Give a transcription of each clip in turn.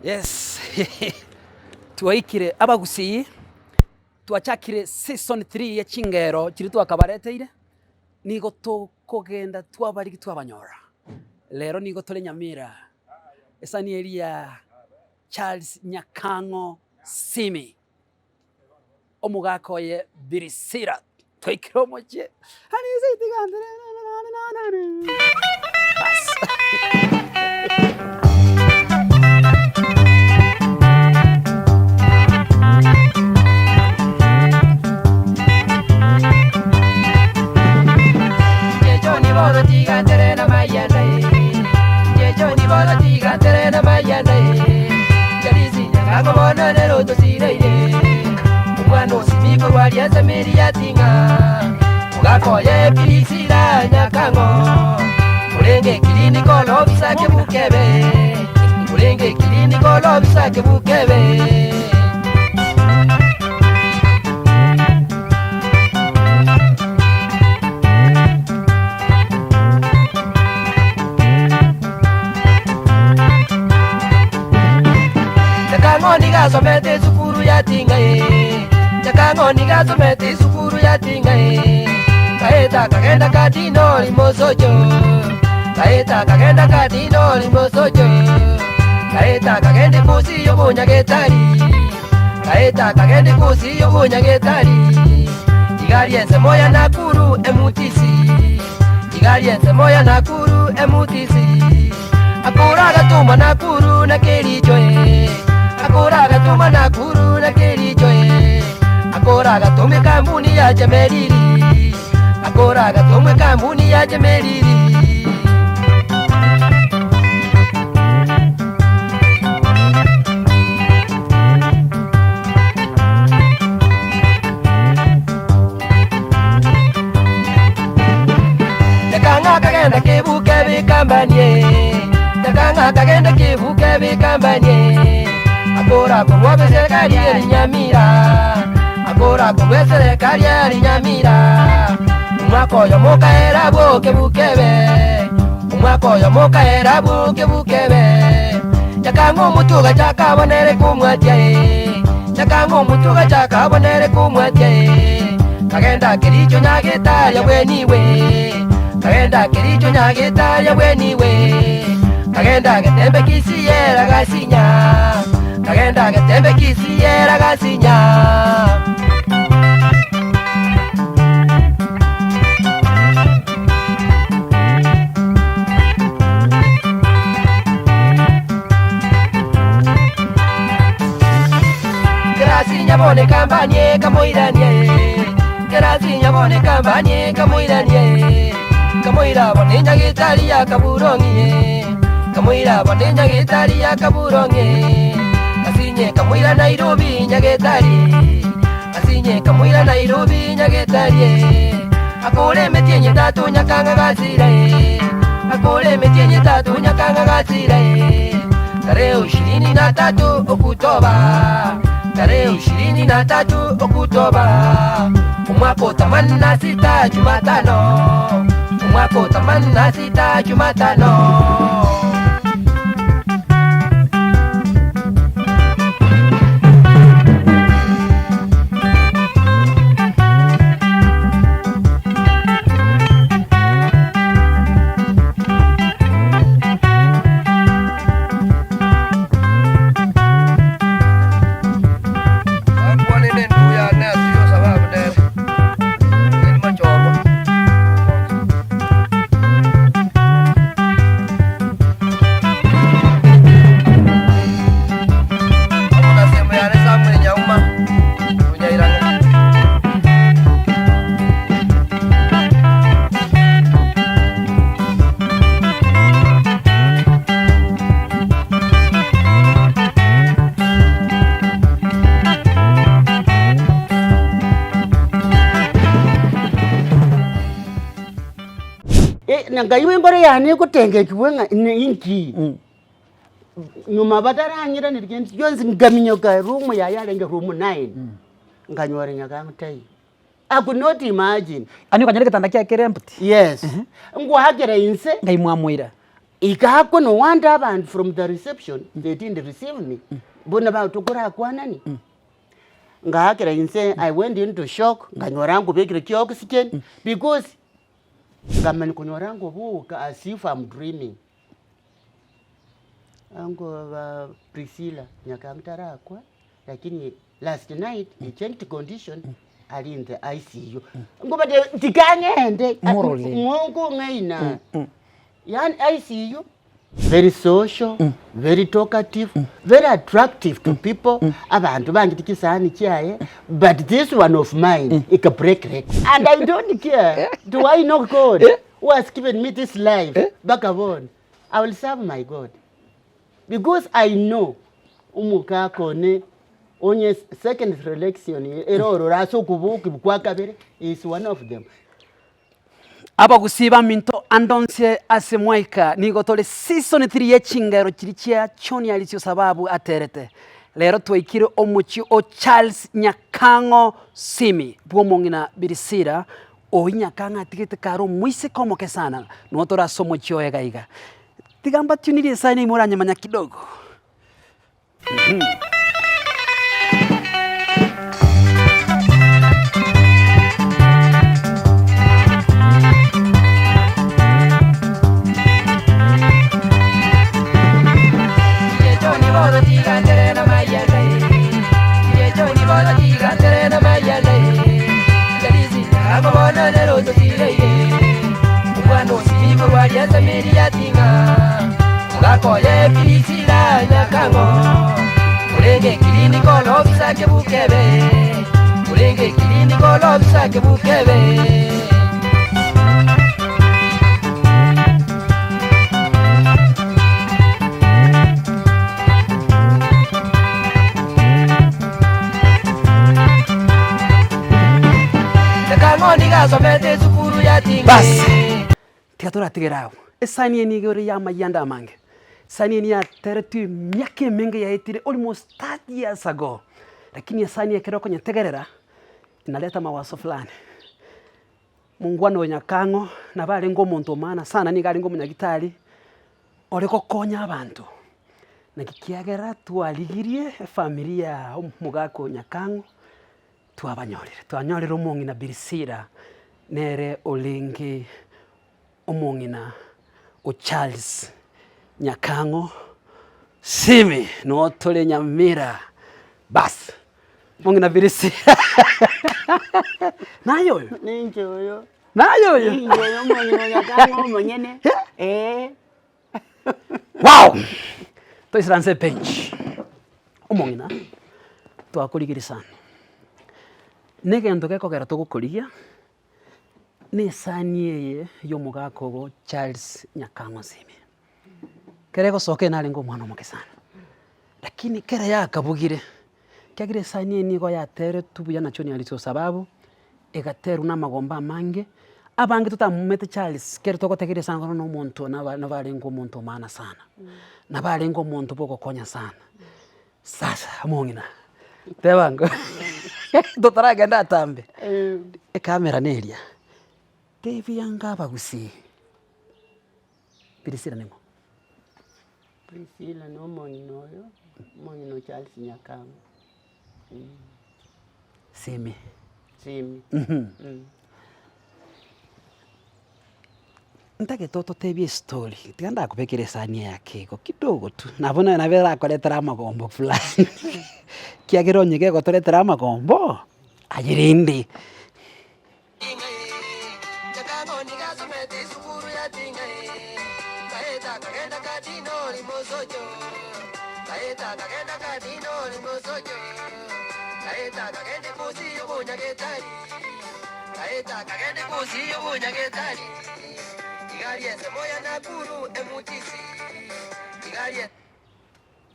Yes twaikire abagusii, twachakire season 3 ye chingero chiria twakabareteire, nigo tokogenda twabarigi twabanyora. Rero nigo tore Nyamira, esani eria ya Charles Nyakang'o Simi, omogaka oye Birisira, twaikire omochie Bas. Nyakang'o nigo asomete esukuru ya Ting'a ee, Nyakang'o nigo asomete esukuru ya Ting'a ee, Kaeta akagenda Kadinori mosocho, Kaeta akagenda Kadinori mosocho, Kaeta akagenda ekusi y'obonyagetari, Kaeta akagenda ekusi y'obonyagetari, Iga aria ensemo ya Nakuru emutisi, Iga aria ensemo ya Nakuru emutisi. Akora agatoma Nakuru na Kericho eh. Akora agatoma Nakuru na Kericho eh. Akora agatoma ekambuni ya Chemelil. Akora agatoma ekambuni ya Chemelil. Nyakang'a kagenda kebuke bikambanie, Nyakang'a kagenda kebuke bikambanie, Akora korwa eserikali eri Nyamira, Akora korwa eserikali eri Nyamira, Omwaka oyo mokaera boke bukebe, Omwaka oyo mokaera boke bukebe, Nyakang'a omotwe ogachaka abonere komwatia eh. Nyakang'a omotwe ogachaka abonere komwatia eh. Kagenda kericho nyagetaria bweniwe, Kagenda kericho nyagetaria bweniwe, Kagenda getembe kisiyera gasinya, Kagenda getembe kisiyera gasinya. Kerasinya bono ekambani ekamoirania eh. Kerasinya bono ekambani ekamoirania eh. Kamoira bono enyagetari ya Kaburong'i eh. Kamoira bono enyagetari ya Kaburong'i eh. Asinye kamoira Nairobi nyagetari. Asinye kamoira Nairobi nyagetari eh. Akore emetienyi etato nyakang'a gasira eh. Akore emetienyi etato nyakang'a gasira eh. Tarehe ishirini na tatu Okutoba, tarehe ishirini na tatu Okutoba, omwaka otamani na sita Jumatano, omwaka otamani na sita Jumatano. Bakwanire endugu yane ase yosababu nere, eri machorwa. Amo na semo yane Samuel Nyauma, Onyairang'o. Na nkaigwa enkoro yane egotengechigwa ng'a ine inki, nyuma batarang'iraneria kende gionsi nkaminyoka room yaye yarenge room nine, nkanyora nyakang'u taiyo. I could not imagine. Yaani okanyora egetanda kiaye kere empty? Yes, ngwakera inse. Ngai mwamoira. Iga no wonder abanto from the reception they didn't receive me buna ba tokorakwanani. Ngaakera inse I went into shock nkanyora nkobekire chioxygen because nkamanya konyora nkoboka as if I'm dreaming. Ango Priscilla nyakanga tarakwa lakini last night he changed condition ari in the ICU. Nkobate tiga ng'ende Morore. ng'okong'aina yaani ICU very social, very talkative, very attractive to people, abanto bangete chisahani chiaye, but this one of mine eka break record. And I don't care, do I know God who has given me this life mpaka bono, I will serve my God because I know omogaka one onye second selection ere ororo ase okobokia kwa kabere is one of them. Abagusii baminto ande onsi ase mwaika nigo tore season 3 ye chingero chiria chia John Alisio Sababu aterete. Rero twaikire omochie o Charles Nyakang'o Simi bw'omong'ina Birisira oyio Nyakang'o atigete kare omoiseke omoke sana nigo tore ase omochie oye iga iga. Tiga mbatunirie esaani eyio moranyemanya kidogo. Bas, tiga toratigere abwo. Esani eye nigo ere y'amayanda amange. Esani eye niyateretwe emiaka emenge yaetire almost 30 years ago, lakini esani eye ekero okonyetegerera, inaleta mawazo fulani. Mongwana oyo Nyakang'o nabo arenge omonto o maana sana, nigo arenge omonyagitari, ore gokonya abanto. Naki kiagera twarigirie efamiri ya omogaka o Nyakang'o, twabanyorire. Twanyorire omong'ina Birisira, nere orenge omong'ina o Charles Nyakang'o Simi, noo tore Nyamira. Bas, omong'ina Birisira naye oyo? Ninche oyo. Naye oyo? Ninche oyo omong'ina o Nyakang'o omonyene, eh. Wow! Toisaranse ebench, omong'ina, twakorigirie sana. Na egento gekogera togokorigia, na esani eye ya omogaka ogo Charles Nyakang'o Nsemi. Ekero egosoka eye narenge omwana omoke sana, lakini kera yakabugire, ekiagera esani eye nigo yateretwe buya na John Arisi Osababu, egaterwa na amagomba amange, abange totamomanyete Charles ekero togotegerera esani bono na omonto naba nabo arenge omonto o maana sana, nabo arenge omonto bwa ogokonya sana. Sasa omong'ina, teba ango totaragenda atambe, ecamera neria, tebia anga abagusii, Priscilla ning'o? Priscilla na omong'ina oyo, omong'ina o Charles Nyakang'o. Simi. Simi. Ntagete ototebie estory, tiga ndakobekere esani eye ake igo kidogo tu, nabo naye nabo erakoretere amagombo fulani, ekiagera onye gegotoretera amagombo, aye rende.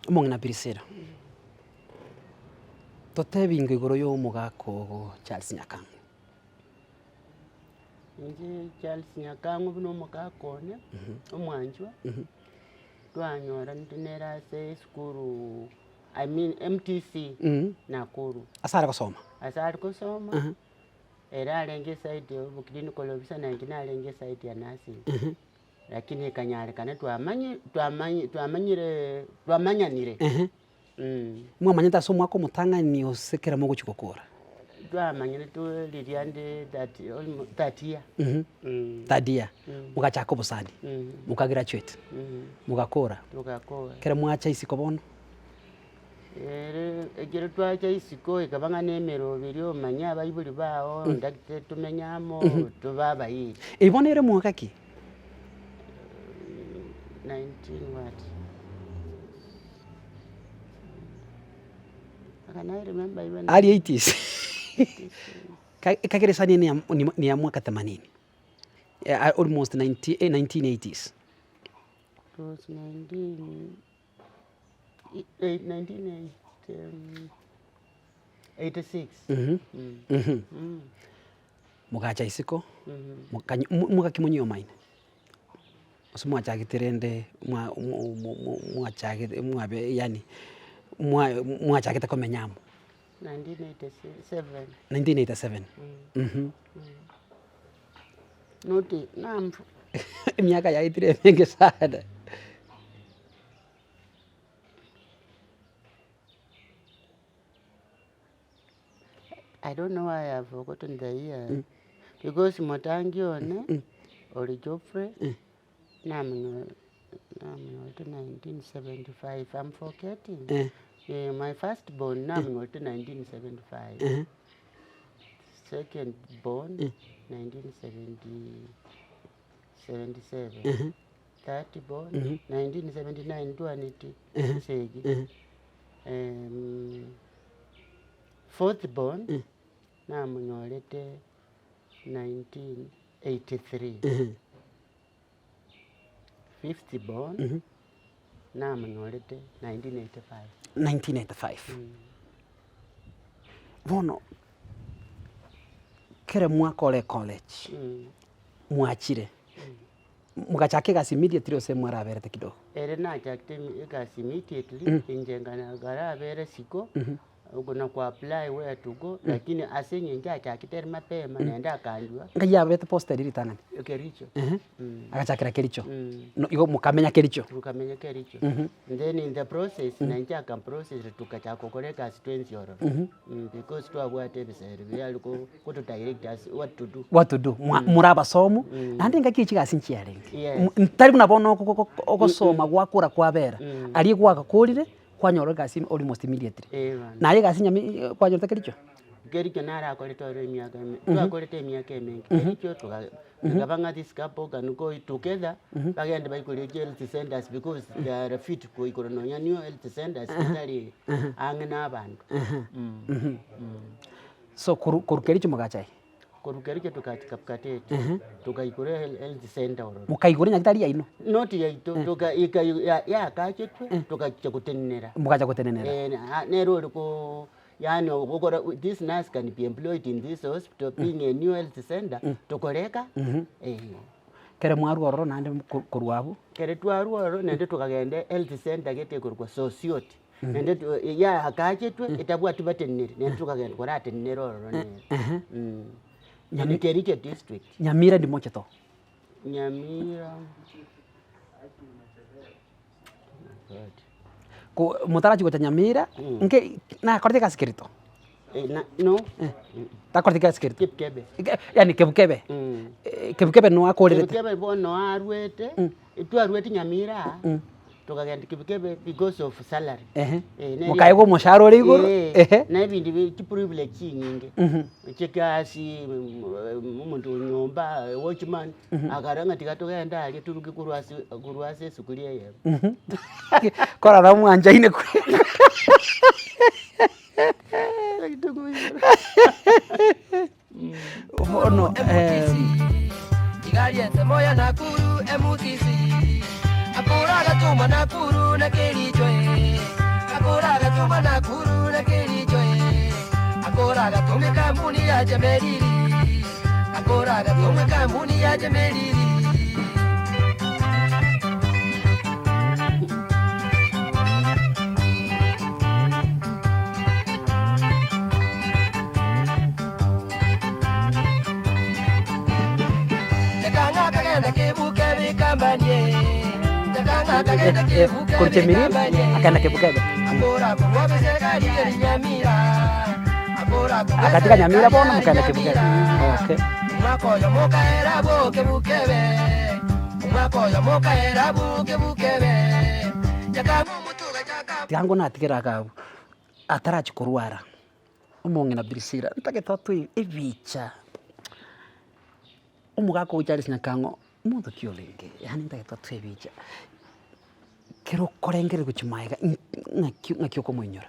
Omong'ina Priscilla, totebie ingo igoro ya omogaka ogo Charles Nyakang'u. Inche Charles Nyakang'u buna omogaka one, omwanchwa, twanyoranire nere ase esukuru, I mean MTC Nakuru. Ase are gosoma? Ase are gosoma, ere arenge eside ya oboclinical officer na inche narenge eside ya nursing. Lakini ekanyarekana twamanye twamanye twamanyire twamanyanire. Ehe. Mwamanyete ase omwaka omotang'ani ose ekero mogochia gokora? Twamanyire tu riria nde that almo third year. Third year, mogachaka obosani, moka graduate, mogakora. Togakora. Ekero mwacha isiko bono? Ere ekero twacha isiko ekaba ng'a na emeroberi omanye abaibori bao ndagete tomenye amo tobe abairi. Eye bono ere mwaka ki? 19 what? Can I remember even? Early 80s. Ekagera esani eye ni ya mwaka themanini, almost 1980s. It was 19 1986. Mogacha isiko, mogakimonyi omaine, gose mwachagete rende mwachagete mwabe yaani mwachagete komenya amo. 1987. 1987. Not nambu. Emiaka yaetire emenge sana. I don't know why I have forgotten the year because motangi one ori Geoffrey namunyorete 1975 I'm forgetting. Eh, my first born namunyorete 1975 second born 1977 Third born 1979 ntwaneti esegi Fourth born namonyorete 1983 Fifth born namonyorete 1985. 1985. Bono kere mwakore ecollege mwachire. Mogachaka egasi immediately gose mwaraberete kidogo? Ere nachakete egasi immediately, inche nkarabere isiko, oko na ko apply where to go, lakini ase eng'encho achakete ere mapema naende akandua. Ngai abete posted ritang'ani? Kericho. Ehe, agachakera Kericho. Igo mokamenya Kericho? Tokamenya Kericho. Then in the process, nainche akamprocess tokachaka gokora egasi twensi ororo, because twabwate ebiseri biare ko. Goto direct us what to do. What to do mwa more abasomu naende engaki eye chigasi nchiarenge Yes. ntari buna bono ogosoma gwakora kwabera aria gwagakorire kwanyora egasi almost immediately. Eh bono. Naye egasi nyame kwanyorete kericho? Kericho narakorete oro emiaka eme twakorete emiaka emenge kericho toka tokaba ng'a this couple can go together bagende baikore health centers because they are fit koikora nonya new health centers chitari ang'e na abanto. So korwa korwa Kericho mogacha aye? Korwa Kericho togacha Kapkatet, tokaigora health center ororo. Mokaigora nyagitari yaino? Not yaito, toka ika ya yakachetwe togacha gotenenera. Mogacha gotenenera. Eh, nere ore ko yaani ogokora this nurse can be employed in this hospital being a new health center, tokoreka eh. Kere mwarwa ororo naende korwa abwo? Kere twarwa ororo naende tokagenda health center gete ekorokwa Sosiot. Naende yaakachetwe etabwati bateneneri, naende tokagenda koratenenera ororo nere. Nyami Kericho district. Nyamira ndimoche to. Nyamira God. Ko motarachi gocha Nyamira, nke nakorete egasi kerito? Na no. Takorete egasi kerito? Kipkebe. Yaani Kebukebe. Kebukebe no akorerete. Kebukebe bono arwete, twarwete Nyamira aa, tokagenda Kebukebe because of salary. Ehe. Eh, neri- Mokaegwa omoshahara ore igoro, Eh, ehe. na ebinto bi chiprivilege chinyinge, chigasi, omonto o nyomba, watchman, akarora ng'a tiga togende aria toruke korwa ase korwa ase esukuri eyemo. Korora mwanchaine kweli. Bono Korwa Chemiriri akaenda Kebukebe. Agatiga Nyamira bono mokaenda Kebukebe. Okay. Tiga natigere iga abwo, atarachia korwara, omong'ina Priscilla, ntagete atoe ebicha, omogaka ogocha are sinyakang'o, omonto ki orenge, yaani ntagete atoe ebicha, kero okorengereria gochia magega ng'aki ng'aki okomoinyora.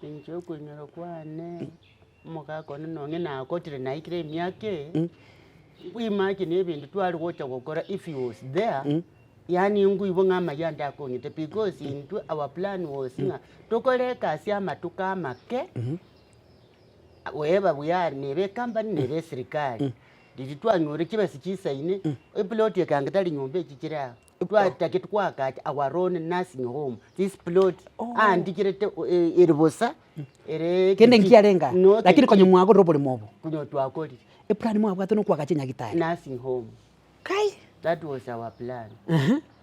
Inche okoinyora kwane, omogaka one nonye nakotire naikire emiaka eye, imagine ebinto tware gocha gokora if he was there, yaani nkoigwa ng'a amaya ndakong'ete because intwe our plan was ng'a tokore egasi amatuko amake, wherever we are nere ecompany nere eserikari, riria twanyora chibesa chisaine, eplot ekange tari nyomba echi chire aa, twatagete koagacha our own nursing home, this plot aandikirete ere bosa, ere Kende nkiarenge aa, no lakini konya mwagorire oboremo obo. Konya twakorire. Eplan mwabwate nokoagacha enyagitari. Nursing home. Kai! That was our plan.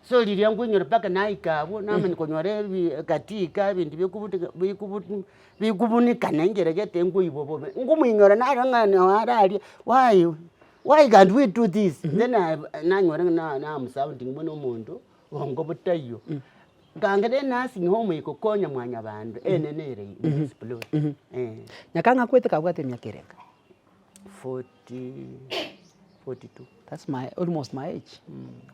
So riria nkoinyora mpaka naika abwo, namanya konyora ebi katika ebinto bikobutika bikobu bikobunikana enchera gete nkoigwa bobe. Nkomoinyora naro ng'a noo are aria, why why can't we do this? Then I nanyora ng'a na namosounding buna omonto bongo botaiyo. Nkaangera enursing home egokonya mwanyabanto enene ere iga in this plot, eh. Nyakang'a akwete kabwate emiaka erenga? 40 42. That's my almost my age.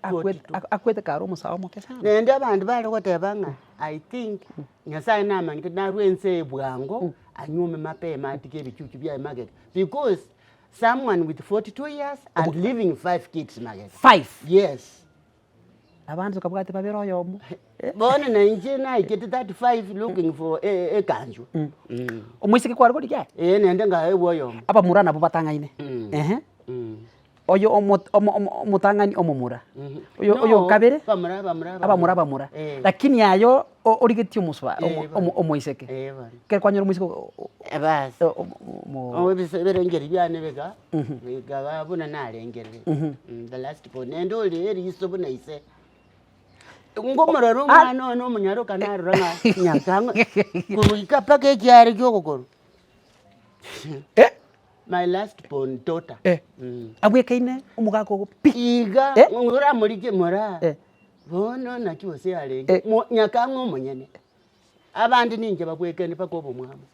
Akwete akwete kare omosae omoke sana. Naende abanto bare goteba ng'a I think Nyasaye namanyete narwe ense eye bwango anyuome mapema atige ebichuchu biaye magega because someone with 42 years and leaving five kids magega. Five? Yes. Abande tokabwate babere oyomo. Bono na inche naikete 35 looking for ekanchwa. Omoiseke kware korigia aye? Ee naende nkaegwa oyomo. Abamura nabwo batang'aine? Ehe. Oyo omo- omo- omo- omotang'ani omomura, oyo No, oyo okabere, abamura abamura abamura abamura. Eh. Lakini aye o- origetie omosoa Eh, omo- bono. omo- omoiseke. Eh, bono. Ekero kwanyora omoiseke o- o- Basi. o- omo- Ebise ebirengerio biane biga bikaba buna narengereire the last born naende ore eriso buna ise. Ngomorora omwana one omonyaroka narora ng'a nyakang'o korwa mpaka ekiare kia ogokoro. My last born daughter. Abwekaine omogaka ogo pi. Iga Eh. oramorigie moraa Eh. bono naki gose arenge Eh. mo nyakang'o omonyene. Abande ninche babwekaine mpaka obomwabo.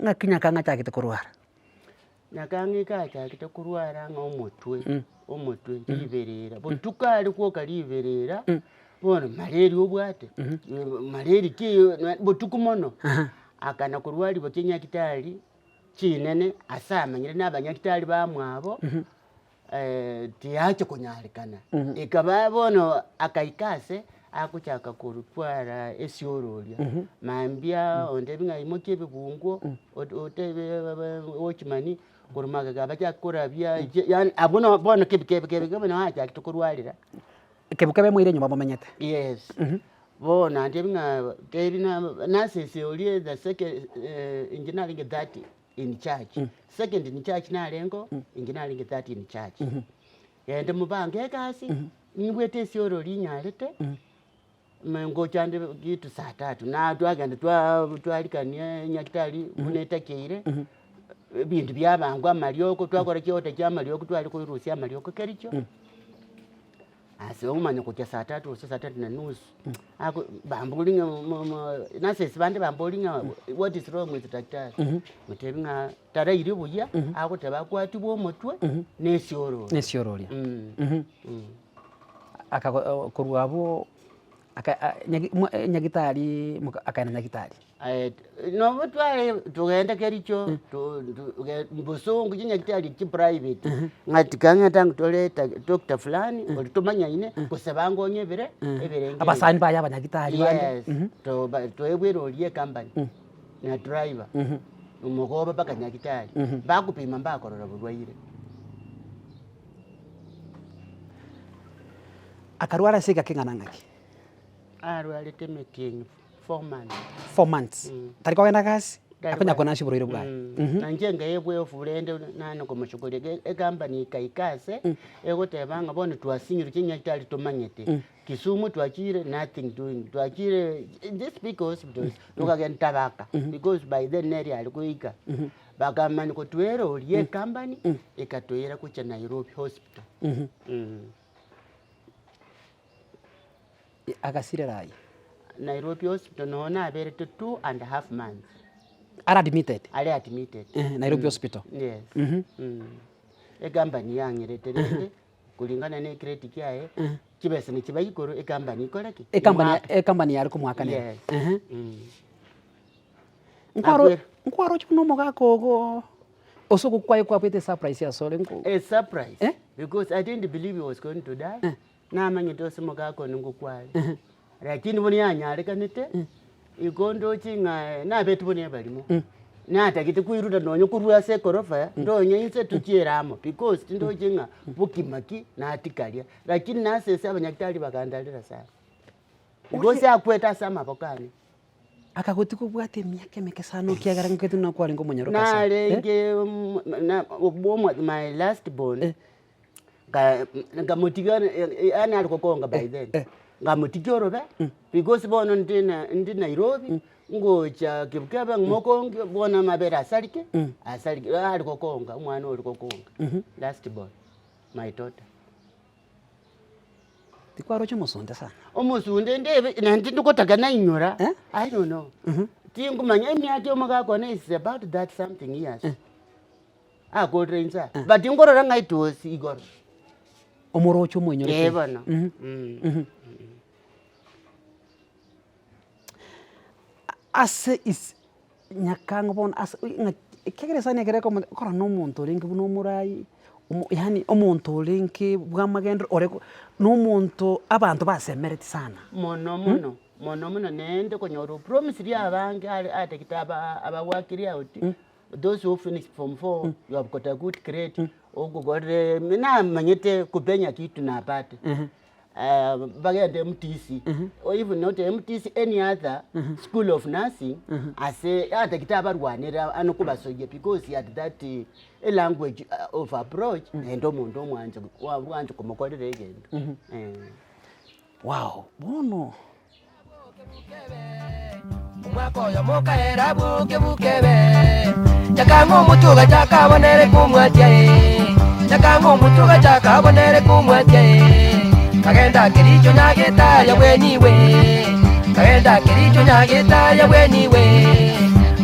Ng'aki nyakang'o achagete korwara? Nyakang'o eke achagete korwara ng'a omotwe, omotwe riberera, botuko are gwoka riberera, bono malaria obwate, malaria ki botuko mono, akana korwariwa chinyagitari chinene ase amanyire na abanyagitari bamwabo. Tiyacha konyarekana, ekaba bono akaika ase agochaka korutwara esioro oria, mambia ontebi ng'a imokia ebibunguo, ot- otebe watchman, korwa magega abachake korabia yaani abwo no bono kebi kebi kebi kebe noo achagete korwarera. Kebi kebe moire nyomba momenyete. Yes, bono nantebi ng'a tebi na nurses oria the second inche narenge third in church, second in church narengeo, inche narenge third in church. Genda mobange egasi, nimbwete esioro rinyarete, manya ngocha nde kitu saa tatu, na twagenda twa twarikania nyagetari buna etakeire, ebinto biabangwa amariogo, twakora chiorder chia amariogo tware korusia amariogo kericho. Ase omanye gochia saa tatu gose saa tatu na nusu, ako bambori ng'a mo- mo nurses bande bambori ng'a what is wrong with daktari, motebie ng'a tarairi buya, agoteba akwatibwe omotwe, na esiorori. Na esiorori. Akago korwa abwo aka a nyagi mwa nyagitari moka akaenda nyagitari. Nobo tware togenda kericho to- to ge bosongo chinyagitari chi private, ng'a tiga ng'ende ang'e tore doctor fulani oria tomanyaine gose bangonye ebere ebirengererio. Abasani baye abanyagitari bande. Yes, toba toebwa erori ya ecompany na driver, omogoba mpaka nyagitari, bakopima mbakorora borwaire. Akarwara ase egeka keng'ana ng'aki? Arwarete emetienyi four months. Four months, tari kogenda gasi? Akonya kona ase oborwaire bwaye. Na inche nkaebwa eofu rende nane komochukuria ge ecompany ekaika ase, egoteba ng'a bono twasinyirwe chinyagitari tomanyete, Kisumu twachire nothing doing, twachire these big hospitals, tokagenda Tabaka because by then nere yare goika, bakamanya kotweroria ecompany, ekatoira gochia Nairobi hospital. Agasirera aye. Nairobi hospital noo naberete two and a half months. Are admitted? Are admitted. Eeh Nairobi hospital. Yes. Ecompany yang'erete rende kulingana ne ecredit kiaye, chibesa nichiba igoro ecompany ekore ki? Ecompany Emwake. ecompany yare komoakanera. Yes. Ehe. Nkwaro Akwera. nkwaroche buna omogaka ogo ase ogokwa kwaye kwabwate esurprise asore nko A surprise Eh? because I didn't believe he was going to die. Namanyete ase omogaka one ngokware, lakini bono yanyarekanete, igo ndoche ng'a nabete buna ebarimo, natagete koiruta nonye korwa ase ekorofa, ndonye inse tochiere amo because tindoche ng'a bokima ki natikaria, lakini nasese abanyagitari bagandarera sana, because akwete ase amaboko ane. Akagotiga obwate emiaka emeke sana okiagera ngokete buna kwarenge omonyaroka ase eh? Narenge na obwo my last born. Nka nkamotiga yaani are gokonga by then, nkamotigia orobe, because bono ndi na ndi Nairobi, ngocha Kipkebe mokonge bono amabere asarike, asarike are gokonga omwana ore gokonga, last born, my daughter. Tikwaroche omosunte sana. Omosunte ndebe naende ndigotaka nainyora, I don't know, tingomanya emiaka omogaka one is about that something years. Akorire inse aa, but nkorora ng'a it was igoro. Omoroche omoinyorete. Eh bono. Mm. Ase is nyakang'o bono ase ng'a ekiagera esani ekere ekomo okorora na omonto orenge buna omorai, omo yaani omonto orenge bwa amagenderero ore na omonto abanto basemereti sana. Mono mono, mono mono naende konyora opromisiri abange are atagete aba abawakiri out. Those who finish form four, you have got a good grade, ogokorire namanyete kupenya kitu napate. Bagende MTC, or even not MTC, any other school of nursing, ase atagete abarwanere ano kobasoyia because he had that elanguage of approach, naende omonto omwancha bwancha komokorera egento. Wow! Bono. Omwaka oyomo okaera boke bukebe, Chakang'a omotwe ogachaka abonere komwatia ee, Chakang'a omotwe ogachaka abonere komwatia ee, Kagenda kericho nyagetaria bweniwe, Kagenda kericho nyagetaria bweniwe,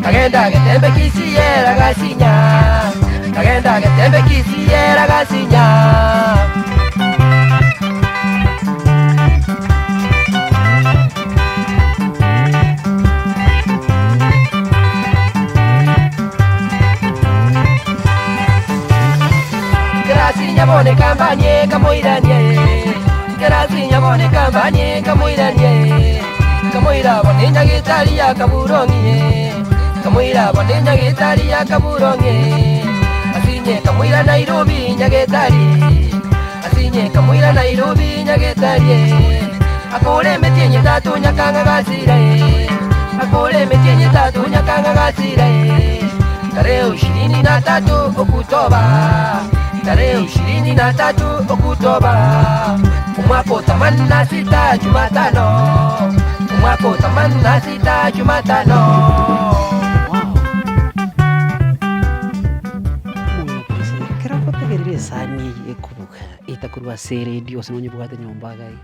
Kagenda getembe kisiyera gasinya, Kagenda getembe kisiyera gasinya. Kerasinya bone kambanie kamoiranie Kerasinya bone kambanie kamoiranie Kamoira bone nyagetari ya kaburong'ie Kamoira bone nyagetari ya kaburong'ie Asinye kamoira Nairobi nyagetari Asinye kamoira Nairobi nyagetari Akore emetienyi etato nyakang'a gasira eh. Akore emetienyi etato nyakang'a gasira eh. Tarehe ishirini na tatu Okutoba Tarehe ishirini na tatu Okutoba Omwaka otamani na sita Jumatano Omwaka otamani na sita Jumatano Wow! Omong'ina Chris, ekero ogotegerera esani eye ekobuga etakorwa ase eredio gose nonye obwate nyomba iga iga,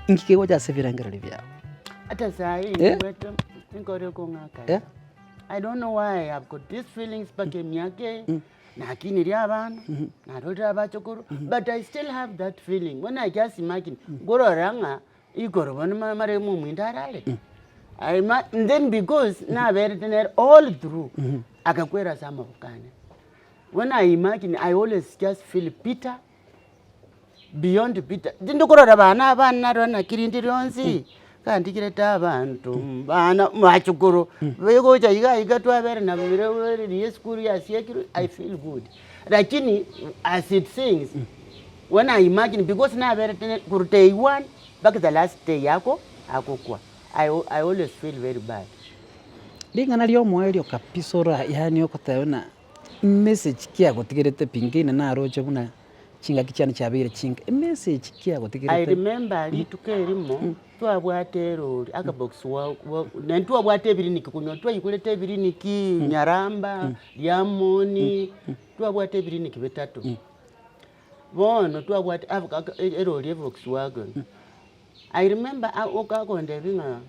inki kegocha ase ebirengererio biago? Ata sahi Eh? nimbwate enkoro ekong'aka Eh? I don't know why I have got these feelings mpaka emiaka eye, nakinirie abana, narorire abachokoro, but I still have that feeling. Bono I just imagine, nkorora ng'a igoro bono ma- maremo ominto arare, I ima- then because naberete nere all through, agakwera ase amaboko ane. When I imagine, I always just feel bitter, beyond bitter. Tindi korora bana abana narora naki rinde rionsi, kandigirete abanto bana bachukuru, begocha iga iga twabere nabo bire riria esukuru yasiekirwe, I feel good. Lakini as it seems, when I imagine because naberete korwa day one mpaka the last day yako agokwa, I I always feel very bad. Ring'ana riomoerio kabisa ora yaani ogoteba buna message ki agotigerete pi nkeine naroche buna chingaki chiane chiabeire chinke, emessage ki I agotigerete? remember rituko erimo, twabwate erori, akabox wa wa naende twabwate ebiriniki konywa twaigorete ebiriniki, Nyaramba, Riamoni, twabwate ebiriniki bitato. Bono twabwate abo aka erori evolkswagon, I remember a okagontebia ng'a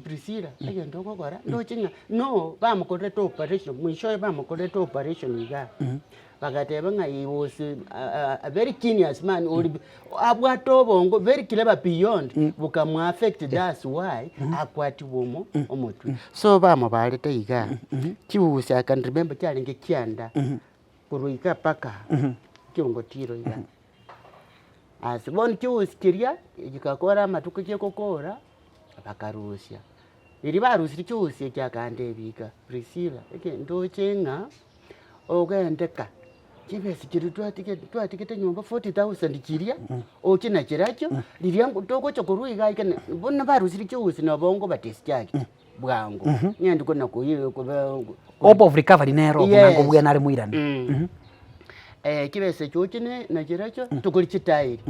Priscilla, egento ogokora ndoche ng'a no bamokorerete operation mwishowe bamokorerete operation igaa, bagateba ng'a he was a very genius man ori abwate obongo very clever beyond bokamoaffect that's why akwatiwe omo omotwe. So bamobarete igaa, chiusi I can remember chiarenge kianda. Korwa iga mpaka kiongotiro iga. Ase bono chiusi chiria chigakora amatuko chigokora, bakarusia. Riria barusirie chiusi echi akandebia iga, Priscilla eke ndoche ng'a ogende ka, chibesa chiria twatigete twatigete nyomba 40,000 chiria, oche nachirachio, riria togocha korwa iga iga buna barusirie chiusi nabo nkoba discharged. bwango, ng'ende kona koyi kobe Hope of recovery nero Yes. buna nkobwena are moirane. Mm. Eh, chibesa echio oche ne nachirochio tokori chitairi,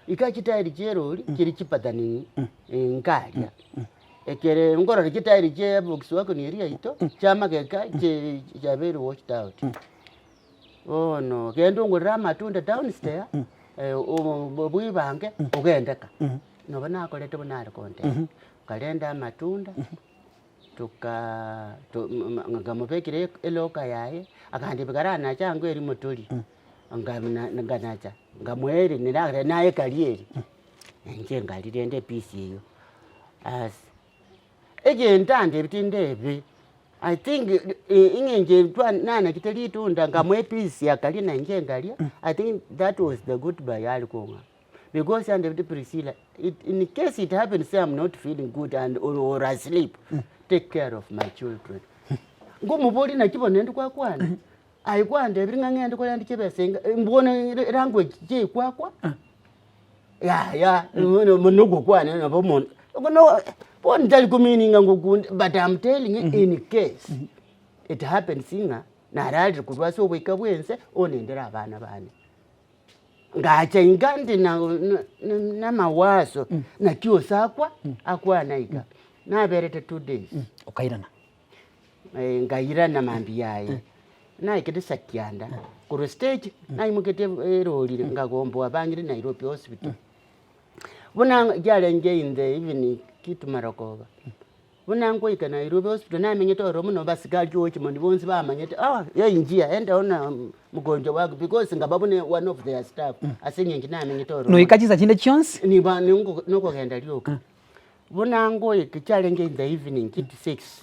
iga chitairi chia erori chiri chipatanini nkaria, ekere nkorora chitairi chia Volkswagen eria yaito, chia mageka chi chiabeire washed out. Bono genda ongorere amatunda downstair, bwebange ogende ka, nabo nakorete buna are kontebia. Nkarenda amatunda, tokaa to nkamobekera eloka yaye, akandebia karanache ango erimo torie, nkamna nkanacha, nkamoa eri nere naye karia eri, inche nkaria rende epiece eywo, aas egento andebetie ndebe, I think ing'encho eri twa nanachete ritunda nkamoa epiece akaria na inche nkaria, I think that was the goodbye are kong'a. Because andebete Priscilla, it, in case it happens say I'm not feeling good and or, or asleep, take care of my children. Ngomoboria naki bono naende kwakwana, aye kwandebire ng'a ng'ende korenda chibesa enga mbono language chikwakwa, yaya bono nogokwana nabo omonto, bono bono tari komeaning ng'a ngokunde but I'm telling you in case it happens ng'a nararire korwa ase oboika bwa ense, onendere abana bane. Ngacha inga ndi namawaso, naki ose akwa, akwana iga. Naberete two days. Okairana. Ngairana mambia yaye, naikete saa kianda, korwa stage, naimokete erori nkagomboa bang'ire Nairobi hospital. Buna yarenge in the evening kitu marogoba. Buna ngoika Nairobi hospital namenyete ororo mono basikari ochi moni bonsi bamanyete ah yei njia enda ona mgonjwa wako because nkaba buna one of their staff ase eng'encho namenyete ororo mono. Noika chinsa chinde chionsi. Niba ningo nokogenda rioka. Buna ngoika chiarenge in the evening kitu six,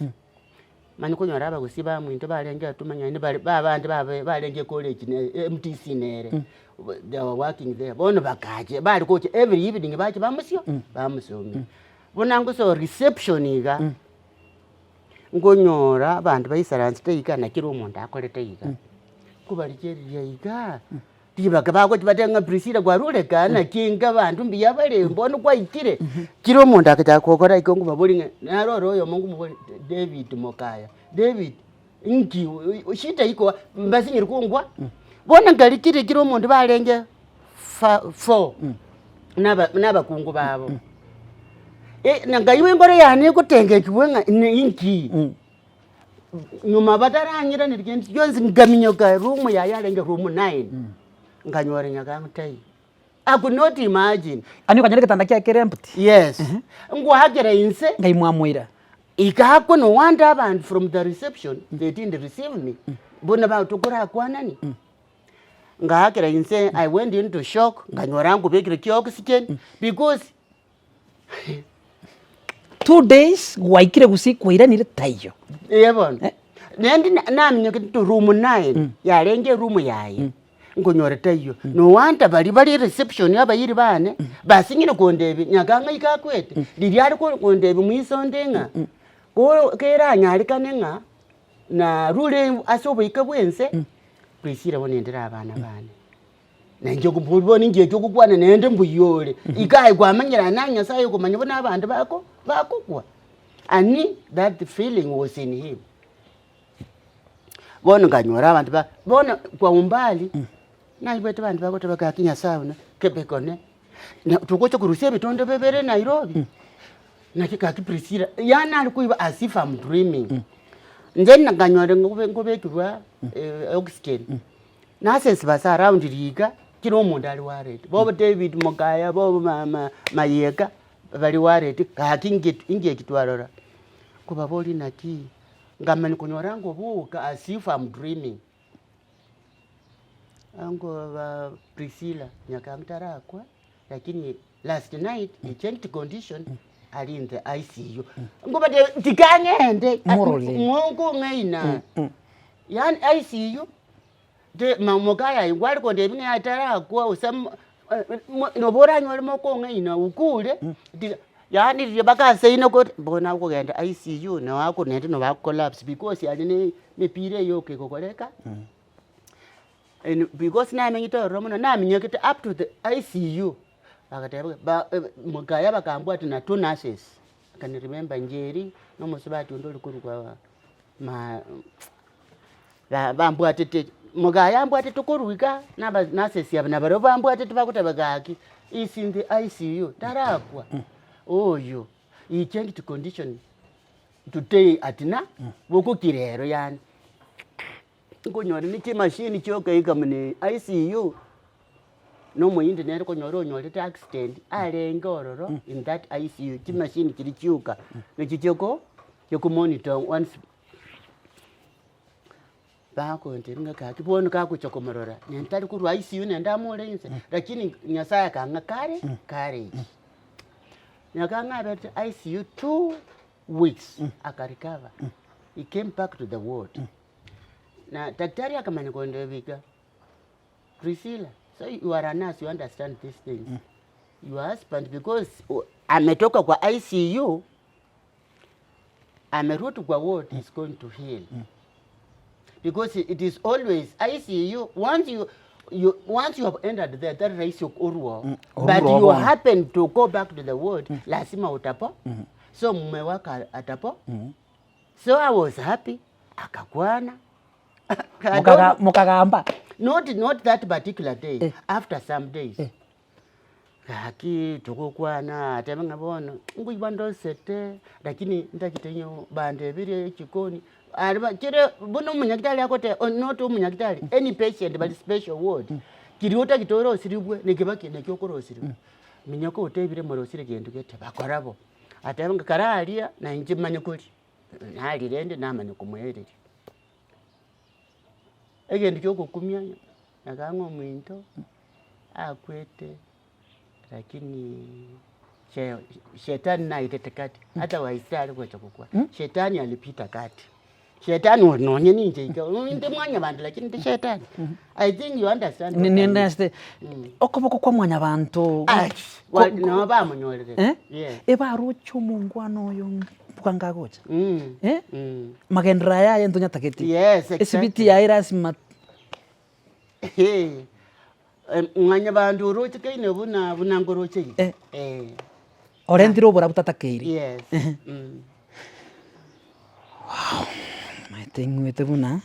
manye konyora abagusii baminto barenge abwo tomanyani bare ba abande babe barenge college ne MTC nere, they were working there, bono bakacha bare gocha every evening bacha bamosio bamosomia. Buna ngosoa reception iga, nkonyora abanto baisaransete iga na kera omonto akorete iga, nkobarigereria igaa, ribaga bagocha bateba ng'a Priscilla kwarure kaa naki enka abanto mbuya bare mbono kwaikire, kera omonto agachaka gokora igo nkobaboria ng'a naro ore oyomo nkomoboria David Mokaya, David inki shida iko wapi mbasinyire kongwa, bono nkarikire kera omonto barenge fa four naba nabakungu babo, na nkaigwa enkoro yane egotengechigwa ng'a ne inki, nyuma batarang'iraneria kende gionsi nkaminyoka room yaye yarenge room nine, nkanyora nyakang'u taiyo. I could not imagine. Yaani okanyora egetanda kiaye kere empty? Yes, ngoakera inse. Ngai mwamoira. Igakwe no wonder abantu from the reception they didn't receive me buna ba tokorakwanani ngaakera inse I went into shock nkanyora nkobekire chioxygen because 2 days gwaikire gusii kwairanire taiyo. Eeh bono naende naminyokire to room nine yarenge eroom yaye nkonyora taiyo no wonder baria bare reception abairi bane basinyire kondebia nyaka ng'a iga akwete riria are kondebia mwiso onde ng'a ko keranyarekane ng'a narure ase oboika bwa ense Priscilla bono endere abana bane. Na inche nkoboria bono inche echi ogokwana naende mbuya ore, iga aye kwamanyire aye na Nyasaye okomanya buna abanto bako bakokwa. Ani that feeling was in him. Bono nkanyora abanto ba bono kwa umbali, naigwete abanto bagoteba gaki Nyasaye one kebekone, na togocha korusia ebitondo bibere Nairobi, naki gaki Priscilla, yaani nare koiba as if am dreaming. Inche nkanyora ngobe nkobekigwa oxygen, nurses base around riga, kera omonto are worried, bobo David Mokaya, bobo ma- ma- Mayeka, bari worried gaki inki inki eki twarora, nkobaboria naki. Nkamanya konyora nkoboka as if am dreaming. Angoba Priscilla nyakanga tarakwa lakini last night he changed condition ari in the ICU. Nkobate tiga ng'ende Morore. ng'okong'aina yaani ICU te mokaya aye kware kontebia ng'a atarakwa gose nabo oranyore mokong'aina okure tiga yaani riria mpaka aseine kore bono akogenda ICU nabo ako naende nabo ako collapse because aria ne emepira eyoka egokoreka and because namenyete ororo mono naminyokete up to the ICU bagateba ng'a ba mokaya bakambwati na two nurses, I can remember Njeri na omosubati onde ore korwa ma ba bambwatete mogaye ambwatete korwa igaa, na aba nurses aba nabarabwo bambwatete bagoteba gaki, is in the ICU, tarakwa, oyo, he changed condition today at na, bogokira ero yaani. Nkonyora ne chimashini chiokoika muna ICU, na omoyindi nere okonyora onyorete accident arenge ororo in that ICU, chimashini chiria chioka, nachi chioko chioko monitor once bakontebia ng'a gaki bono kagocha komorora, nentari korwa ICU naende amore inse, lakini nyasaye akang'a kare courage. Nyakang'a abete ICU 2 weeks aka recover, he came back to the ward. Na daktari akamanya kondebia iga, Priscilla, so you are a nurse you understand these things. Your husband because ametoka kwa ICU amerudi kwa ward is going to heal. Because it is always ICU once you you once you have entered there that rahisi urwo but Oruro you bono. happen to go back to the ward lazima utapo so mume wako atapo so I was happy akakwana Mokaga- mokagamba not not that particular day Eh. after some days Eh. Gaki togokwana atebe ng'a bono ngoigwa ndosete lakini ntagete nyo bandebirie echikoni aria ba kere buna omonyagitari agoteba oh not omonyagitari any patient bari special ward kiria otagete orosirigwe nekeba ki nakio okorosirigwa. Minyoka otebire morosire gento gete bakora bo, atebe ng'a kare aria na inche manye koria, naria rende namanya komoereria. Egento kia ogokumia nyaga ng'a ominto akwete lakini she shetani naetete kati otherwise tari gocha gokwa, shetani alipita kati. Shetani oyo nonye ninche iga inde mwanyabanto lakini ndi shetani. I think you understand what I mean. Nindeste okoboko kwa mwanyabanto Ai, wa- nabo bamonyorire. Eh? Yeah. Ebaroche omongwana oyo bwango agocha Mm. Eh? Mm. Magenderero aya aye ntonyatageti. Yes, exactly. Esibiti yaye lasima Ehe. Mwanyabanto oroche kaine buna buna nkoroche iga. Eh. Eh. Orentire oborabu tatakeiri. Yes. Mm. Maete ing'wete buna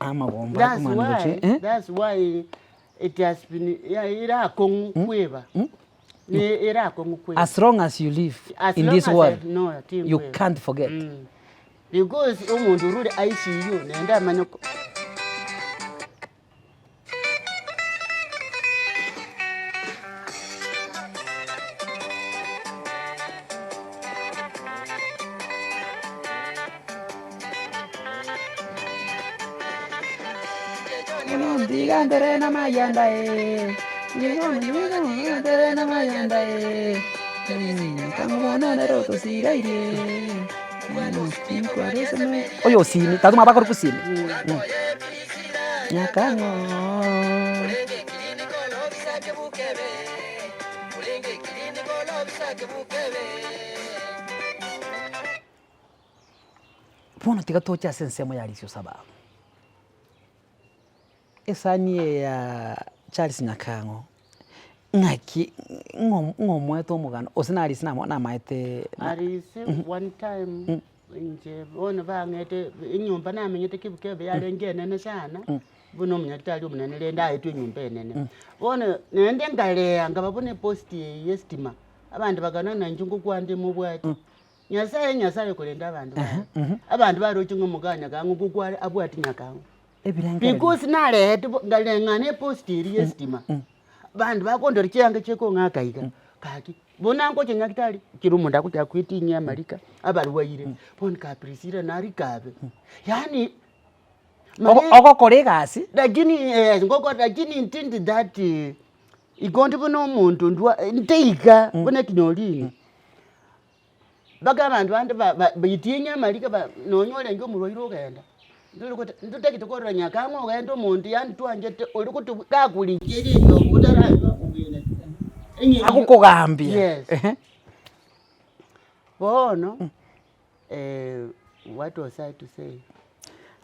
amagomba That's akomana why, gochia eh? that's why it has been ya erakong'u kweba. Ni erakong'u kweba. As long as you live As in long this as I world know, you tinkweba. can't forget. Mm. Because omonto orure ICU naende amanye ko. Oyo osimi, tata omwabo akorokwa osimi. Nyakang'o. Bono tiga toche ase ensemo ya Risio Sababu. Esani eye ya Charles Nyakang'o. Ng'aki ng'o ng'o omoete omogano gose nare ase namo namaete Arise one time inche bono bang'ete enyomba namenyete Kipkebe yarenge enene sana, buna omonyagitari omonene rende aetwe enyomba enene. Bono naende nkarea nkaba buna epost eye ya estima, abanto bakanana inche ngokwande mobwate. Nyasaye nyasaye okorenda abanto baye, abanto baroche ng'a omoganya kang'o ngokware abwati nyakang'o. Ebirengererio. Because narehete bo nkareng'ana epost eria ya estima. Abanto bakondora chianga chiekong'aka iga, gaki buna ngocha nyagetari, kera omonto agochaka kwetinyia amarika, abarwaire, bono ka Priscilla narikabe, yaani Ogo ogokora egasi. Lakini eh ngokora lakini intindi that igo onde buna omonto ndwa nteiga buna ekinyorini. Mpaka abanto bande ba- ba baitienye amarika ba nonye orenge omorwaire ogenda, ntotagete korora nyakang'u ogende omonto yaani twanchete oria gotu gakorigia eriogo otaranywa ogende. Agokogambia. Yes. Bono what was I to say?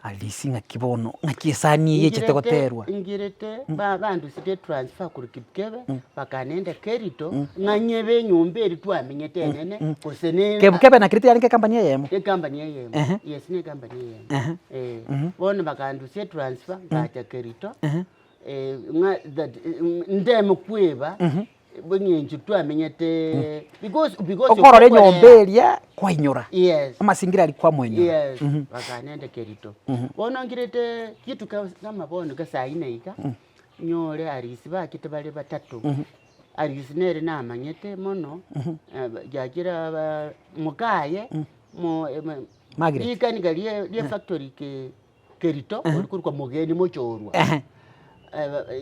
Alisi ng'aki bono, ng'aki esani eye echete goterwa? Ngirete bandusirie transfer korwa Kipkebe bakanenda Kerito ng'a nyebe enyomba eria twamenyete enene gose ne Kipkebe na Kerito yarenge ecompany eyemo? Ecompany eyemo, yes ne ecompany eyemo eh. Bono bakandusia etransfer ngacha Kerito ng'a that ndeme kweba Bw'eng'encho twamenyete because because Okorora enyomba eria kwainyora, Yes. amasingira aria kwamoinyora. Yes, bakanenda kerito. Bono nkirete kitu ka- kama bono ka saa nne iga, nyore arisi bachete bare batato, arisi nere namanyete mono, kiagera ba mokaye, mo eme Margaret. rikanika rie rie factory ke Kerito ori korokwa Mogeni Mochorwa,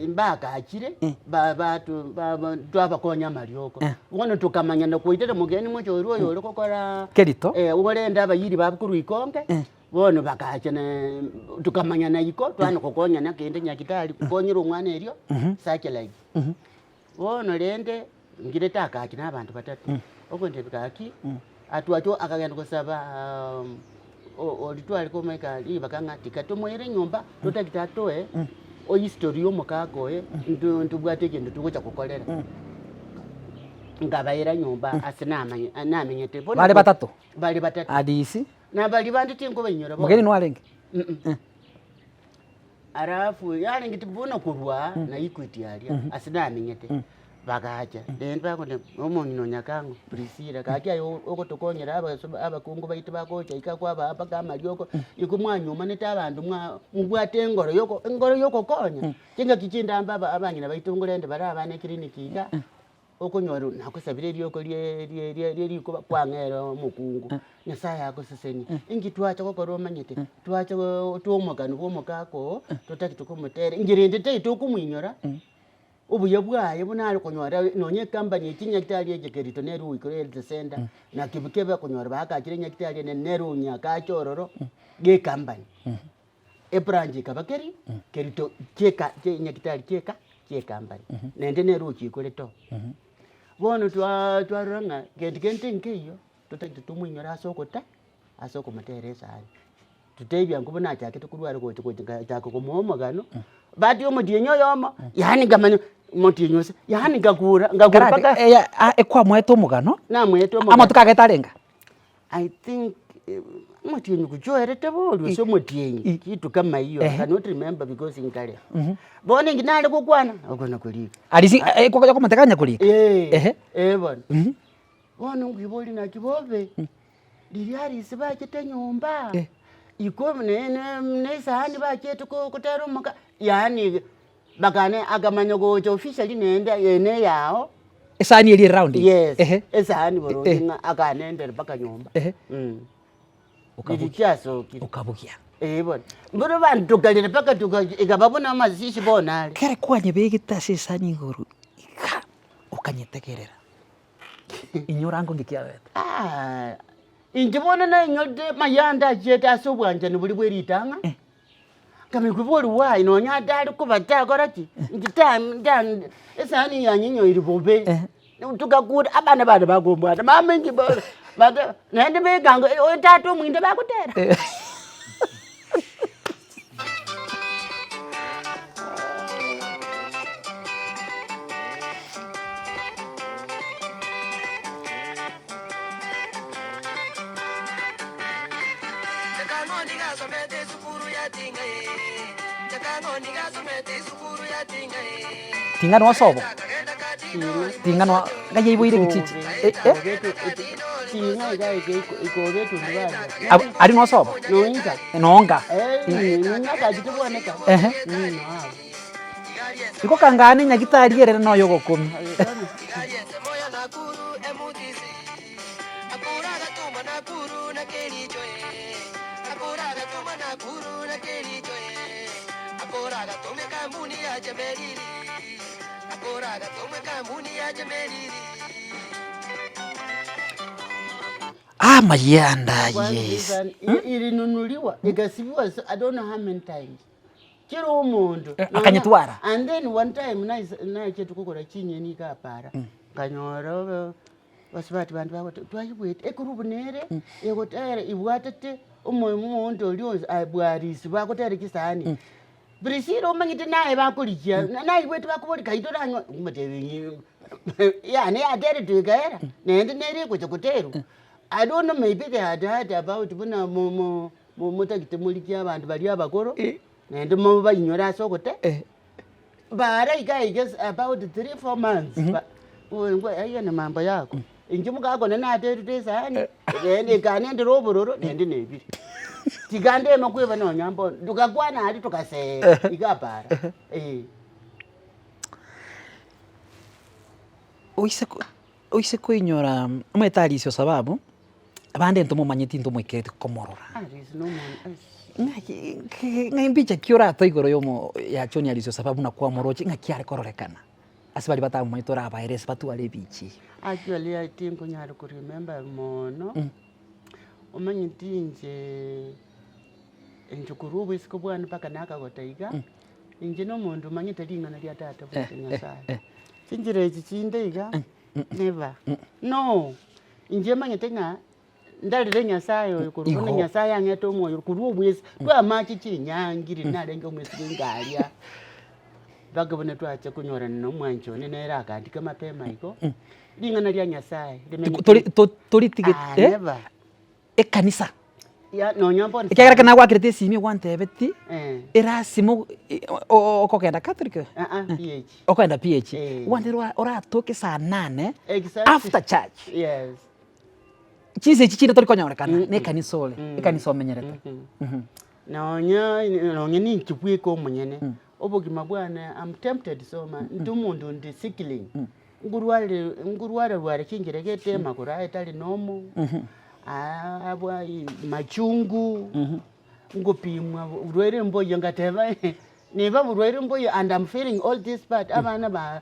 mbakachire twabakonya amariogo. Bono tokamanyana koitera Mogeni Mochorwa oyo ore gokora Kerito. orende abayiri babo korwa ikonge, bono bakacha tokamanyana iko twana gokonyana kende nyagetari konyera omwana erio such like. Bono rende ngirete akachi na abanto batato, ogontebia gaki, atwache akagenda gosaba oria tware komoika ribaga ng'a tiga tomoire nyomba totagete atoe ohistory ya omogaka oye nto ntobwate egento togocha gokorera. Nkabaira nyomba ase namanye namenyete bono Bare batato? Bare batato. Adisi? Na baria bande tinkobainyora bono. Mogeni nwarenge? Alafu yarenge buna korwa na Equity aria ase namenyete, bagacha rende bakonde omong'ina o Nyakang'o Priscilla gaki aye ogotokonyera abaso abakungu baito bagocha iga kwabaa mpaka amariogo, igo mwanywomanete abanto mwa mobwate engoro yoko engoro yogokonya, chingaki chindambe aba abang'ina baito ngorende bare abana eclinic iga. Okonyora nakosabire erioko rie rie rie rie rikoba kwang'era omokungu, Nyasaye agosesenie. Inki twacha gokora omanyete? Twacha goo twomokani bwa omogaka oo, totagete komotera inche rende tari tokomoinyora, obuya bwaye buna are konyora nonye ecompany echi nyagetari eche Kerito nere oikore health center, na Kipkebe okonyora baakachire nyagetari enene nere onyakache ororo, ya ecompany. Ebranch ekaba keri, Kerito chieka chie nyagetari chieka chi'ecompany, naende nere ochikorete oo. Bono twaa twarora ng'a gento kende nkeiyo, totagete tomoinyore ase ogota, ase okomotera esani. Totebia nko buna achakete korwara gocha gocha ngachaka komoa omogano, but omotienyi oyomo, yaani nkamanya omotienyi ose, yaani nkakura nkakura Karate mpaka eya a ekwamoete omogano, namoete omogano. amatuko agete arenga? I think omotienyi gochoerete bori gose omotienyi kitu kama hiyo I cannot remember because nkare. Bono inki nare gokwana oko nakorika. Arisi okomotega onye korika? Eh, eh bono. Bono nkoiboria naki bobe, riria arisi bachete nyomba, iko ne ne ne esahani bachete ko kotera omoka yaani bakane akamanya gocha officially naende eye ne eyao. Esahani eria ere round eye? Yes, Ehe. esahani boronge Eh. ng'a akanendera mpaka nyomba. Ehe. Mm. Okabugia. Riria chiasokire. Okabugia. Eh bono. Bono abanto tokarera mpaka toka ekaba buna amasisi bono are. Ekero kwanyebegete ase esahani igoro iga, okanyetegerera, inyora ango ng'iki kiabete. Ah, inche bono nainyorete mayanda achiete ase obwanchani boria bwe ritang'a. Nkamanya bori why nonya atare koba takora ki, inche ta ta esahani yanyinyoiri bobe, togakura abana bane bakombwata mama inki bono bate naende bekango oyo tata ominto bagotera. Tinga noa sobo? Tinga noa ngai aiboire egechichi eh eh? Tinga iga ikobe etundubari. Ab- aria noa sobo? Noinka. Noonga. Eh, ning'akachete bwaneka. Ehe. Noabo. Igo kangane nyagitari erere noyo ogokumia. Amayanda yes. Ilinunuliwa ikasibiwa so I don't know how many times kila omonto Eh, akanyetwara. and then one time nachete kogora chinyeni iga apara nkanyora Basubati bande bagoteba, Twaigwete ekerubu nere egotera ibwatete omoyo omonto oria onsi aye bwarisi bagotera chisahani. Priscilla omanyete naye bakorigia, naigwete bakoboria kai toranywa, nkomotebia ng'i yane yateretwe ekaera, naende nere egocha goterwa. I don't know maybe they had heard about buna mo- mo- motagete morigie abanto baria abakoro, naende mobainyore ase ogote. Baara iga iga about 3 4 months ba ngwe aiyo ni mambo yako inche mokakone naterire esahani naende ekanendera obororo naende nebire tiga ndeme kweba nonya mbono tokakwana aria togaseka iga para eh. Oise ko oise koinyora omanyete Alice osababu, abande ntomomanyeti ntomoikereti komorora. Alice nomonto eish. Ng'aki ki ng'a embicha ki oratoe igoro ya omo ya John Alice Osababu buna kwamoroche ng'aki are kororekana ase baria batamomanyete orabaerese batware ebicha eyio. Actually I tinkonyara ko remember mono, omanyeti inche, inche korwa oboisiko bwane mpaka nakagota iga, inche na omonto omanyete ring'ana ria tata bwete Nyasaye. Chinchera echi chinde iga, never, no, inche manyete ng'a Ndarire Nyasaye oyo korwa buna Igo. Nyasaye ang'ete omoyo korwa obwesi, twamache chinyangiri narenge omwesi bwenga aria, mpaka buna twacha konyorana na omwanchi one nere akandika mapema igo, ring'ana ria Nyasaye rimenyete Tori to- toritigeti Ah, eh, never. ekanisa. Ya nonya bono Ekiagera ekero nagwakerete esimi gwantebetie, Eh. erasima o- okogenda Catholic? Ah ah, PH. Okogenda PH, Eh. gwantebetie ora oratoke saa nane, Exactly. after church. Yes. Chinsa echi chinde tori konyorekana, na ekanisa ore, ekanisa omenyerete. Nonya nonya ninche bweka omonyene, obogima bwane am tempted so much, intwe omonto onde sickling, nkorwarire nkorwara rwara chinchera gete amagoro aye tari normal, abwa machungu, ngopimwa borwaire mboiyo ngateba neba borwaire mboiyo and am feeling all this part, abana ba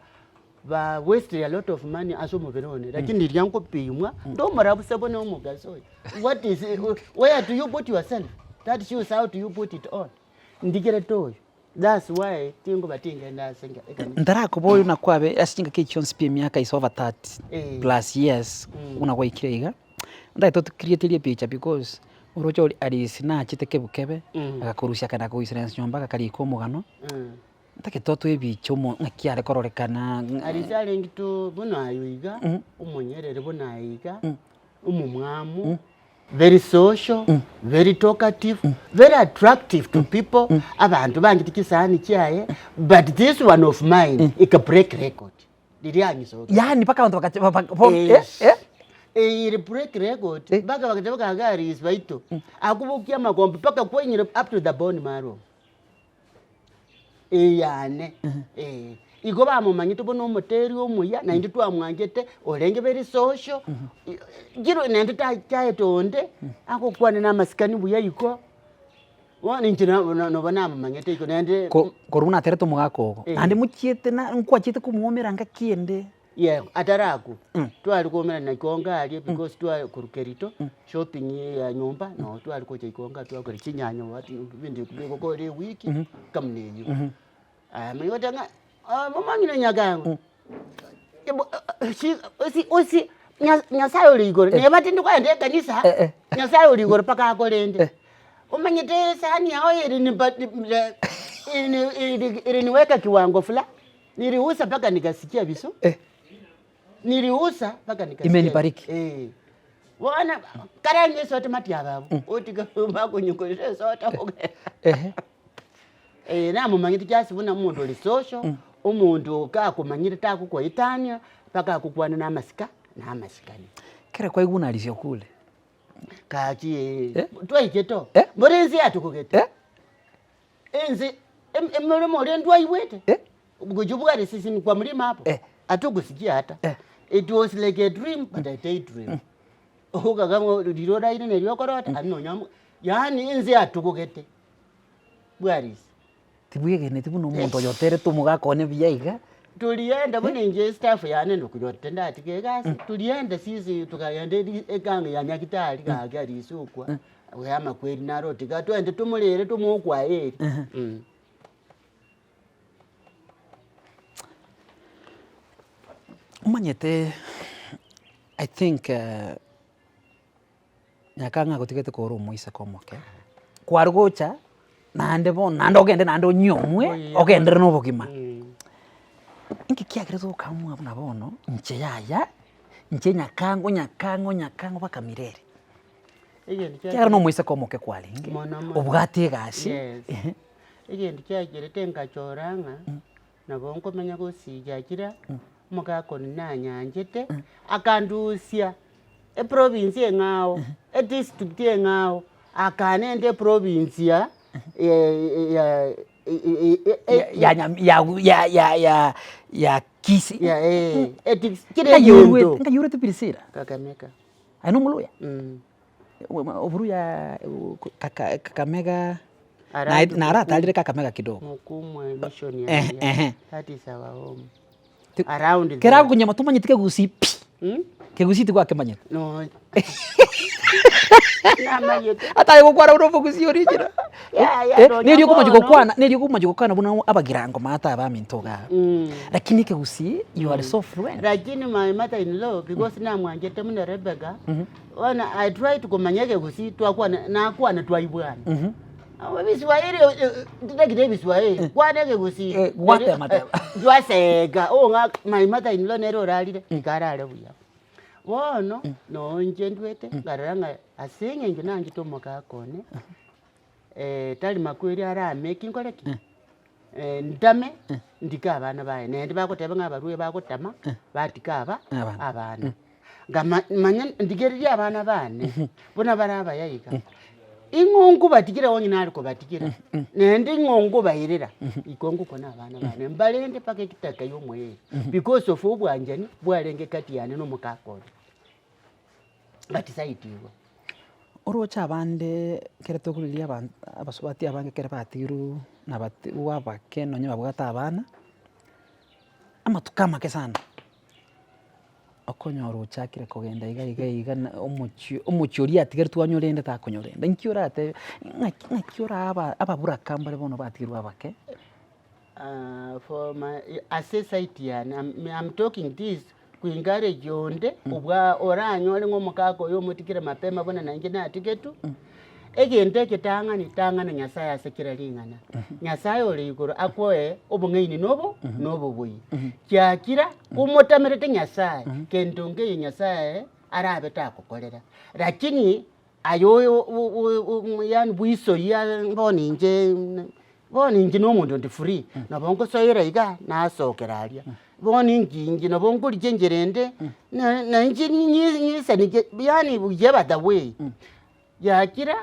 Ba wasted a lot of money ase omobere one lakini riria nkopimwa ndomorabu buna omogaso oyo what is where do you put yourself that shoes how do you put it on ndigerete oyo that's why tingoba tingenda ase ekanisa. Ntarakoba oyo nakwabe ase chingaki echi chionsi pi emiaka is over 30 Eh. plus years buna gwaikire iga, ntagete otocriaterie epicha because oroche ori Alice nachete kebukebe, agakorusia akagenda kogoisaransa nyomba agakarika omogano. Ntagete otoe ebicha omo ng'aki are kororekana ng'a. Arise arenge to buna aye iga, omonyerere buna aye iga, omomwamu, very social, very talkative, very attractive to people, abanto bangete chisahani chiaye, but this one of mine, eka break record, riria ang'isokia. Yaani mpaka abanto bagacha ba- ba- bo eh Yes. eh. Eri break record, mpaka bagateba kaga Arise baito, akobokia amakombe mpaka kwainyire up to the bone marrow. Eyane, eh. Igo bamomanyete buna omoteri omuya, naende twamwanchete, orenge very social, kero naende tachaete onde, agokwana na amasikani buya igo, bono inche na noba namomanyete igo naende. Ko korwa buna aterete omogaka ogo, Eh. naende mochiete na nkwachiete komwomera ngaki ende. Yego, atarakwa, tware koumerana ikongo aria because tware korwa Kericho, shopping ya nyomba, noo tware gocha ikongo aria twakora chinyanya what ebinto bigokora ewiki, kama eywo. Aya manya goteba ng'a ah momanyire Nyakango, osi osi Nyasaye ore igoro, neba tindi kogenda ekanisa, Nyasaye ore igoro mpaka akorende. Omanyete esahani yao eri iliniweka kiwango fulani. Niliuza mpaka nikasikia vizu. Eh. Niliuza mpaka nikasikia. Imenibariki. Eh. Bono karanywe esoda matiaba abwo, otiga bakonyukorera esoda ogenda. Ehe. Eh, namomanyete just buna omonto ore social, omonto kakomanyire tagokoetania, mpaka agokwane na amasika na amasikani. Kere kwaigwa buna Alicia okure. Gaki eh, Eh? twaikete oo, Eh? mbore ense yatogogete. Eh? Ense em- emeremo oria ndwaigwete, Eh? gochia bware sisi kwa mlima hapo, Eh. hatukusikia hata. Eh. It was like a dream but a day dream. Okaga ng'o riria oraire nerio okorota, aria nonya mo yaani ense yatogogete bwarisi. Tibwegeneti buna omonto oyo oterete omogaka one buya iga. Tulienda buna inche estaff yane nokonyora tindatiga egasi, tulienda sisi tukagenda eri ekanga ya nyagetari gaki arisukwa, oyo amakweri naro tiga twende tomorere tomoe okwaheri. Omanyete I think Nyakang'a agotigete kore omoiseke omoke, kware gocha naende bono naende ogende naende onyuomwe ogenderere na obogima. Inki kiagerete okamua buna bono inche yaya, inche nyakang'o nyakang'o nyakang'o mpaka milele. Ekiagera na omoiseke omoke kwarenge, Mono mono. obwate egasi, Yes. ehe. Egento kiagerete nkachora ng'a nabo nkomenya gosicha chira, omogaka one nanyanchete, akandusia eprovince eng'ao, edistrict eng'ao, akanenta eprovince ya ya Ya nyam ya ya ya ya ya Kisii. ya eh, edis kera Ng'ai orwete egento. ng'ai orwete Priscilla? Kakamega. Aye na omoluya? Mm. Oburuya kaka Kakamega Around naratarire Kakamega kidogo. Mukumwe mission Ehe, area, ehe. that is our home. Ti- Around there. Kera okonyama tomanyeti kegusii pi, Mm? kegusii tigwakemanyete. No. Namanyete. Ata aye gokwana buna omogusii original. Yaya, Eh, nonya nerio okomochi bono. gokwana, nerio okomochi gokwana buna abagirango maate abaminto igaa. Mm. Lakini ekegusii you are so fluent. Lakini my mother in law because namwanchete muna Rebecca, bono I tried komanya ekegusii twakwana nakwana twaigwana. Ebiswahili ntitagete ebiswahili, kwana ekegusii. Eh, gwatema tema. Twaseka, ong'a my mother in law nere orarire, iga arare buya. Bono, nonche ndwete, nkarora ng'a ase eng'encho nanchete omogaka one, tari makweri arame ki nkore ki? Ntame, ndike abana baye, naende bagoteba ng'a abarwaire bagotama, batika aba Abana. abana. Ngama manya ndigererie abana bane, buna bare abaya iga, ing'o nkobatigera onye nare kobatigera, naende ing'o nkobairera, iko ngokwana abana bane, mbarende mpaka ekitaka ya omoerio, because of obwanchani bwarenge kati yane na omogaka oria, ngadecide igo. Oroche abande ekero tokorigia aban abasubati abange ekero batigirwe na batigwa abake nonye babwate abana, amatuko amake sana, okonyora ochakire kogenda iga iga iga na omochie omochie oria atigaretwe anyorende takonyorenda. Inki oratebe ng'aki ng'aki oraba ababuraka mbare bono batigirwe abake. For my ase eside yane am am talking this to encourage onde obwa oranyore ng'a omogaka oyo omotigire mapema buna nainche natigetwe, egento eke tang'ani tang'ana Nyasaye ase kera ring'ana. Nyasaye ore igoro akoe obong'aini na obo na obobuya. Kiakira komotamerete Nyasaye, kento nkeiyo Nyasaye arabe tagokorera, lakini aye oyo o- o yaani bwisoyia bono inche bono inche na omonto onde free, nabo ngosoera igaa, nasokera aria, bono inki inche nabo nkorigia enchera ende, na na inche nyi nyisaneke yaani whichever the way, yakira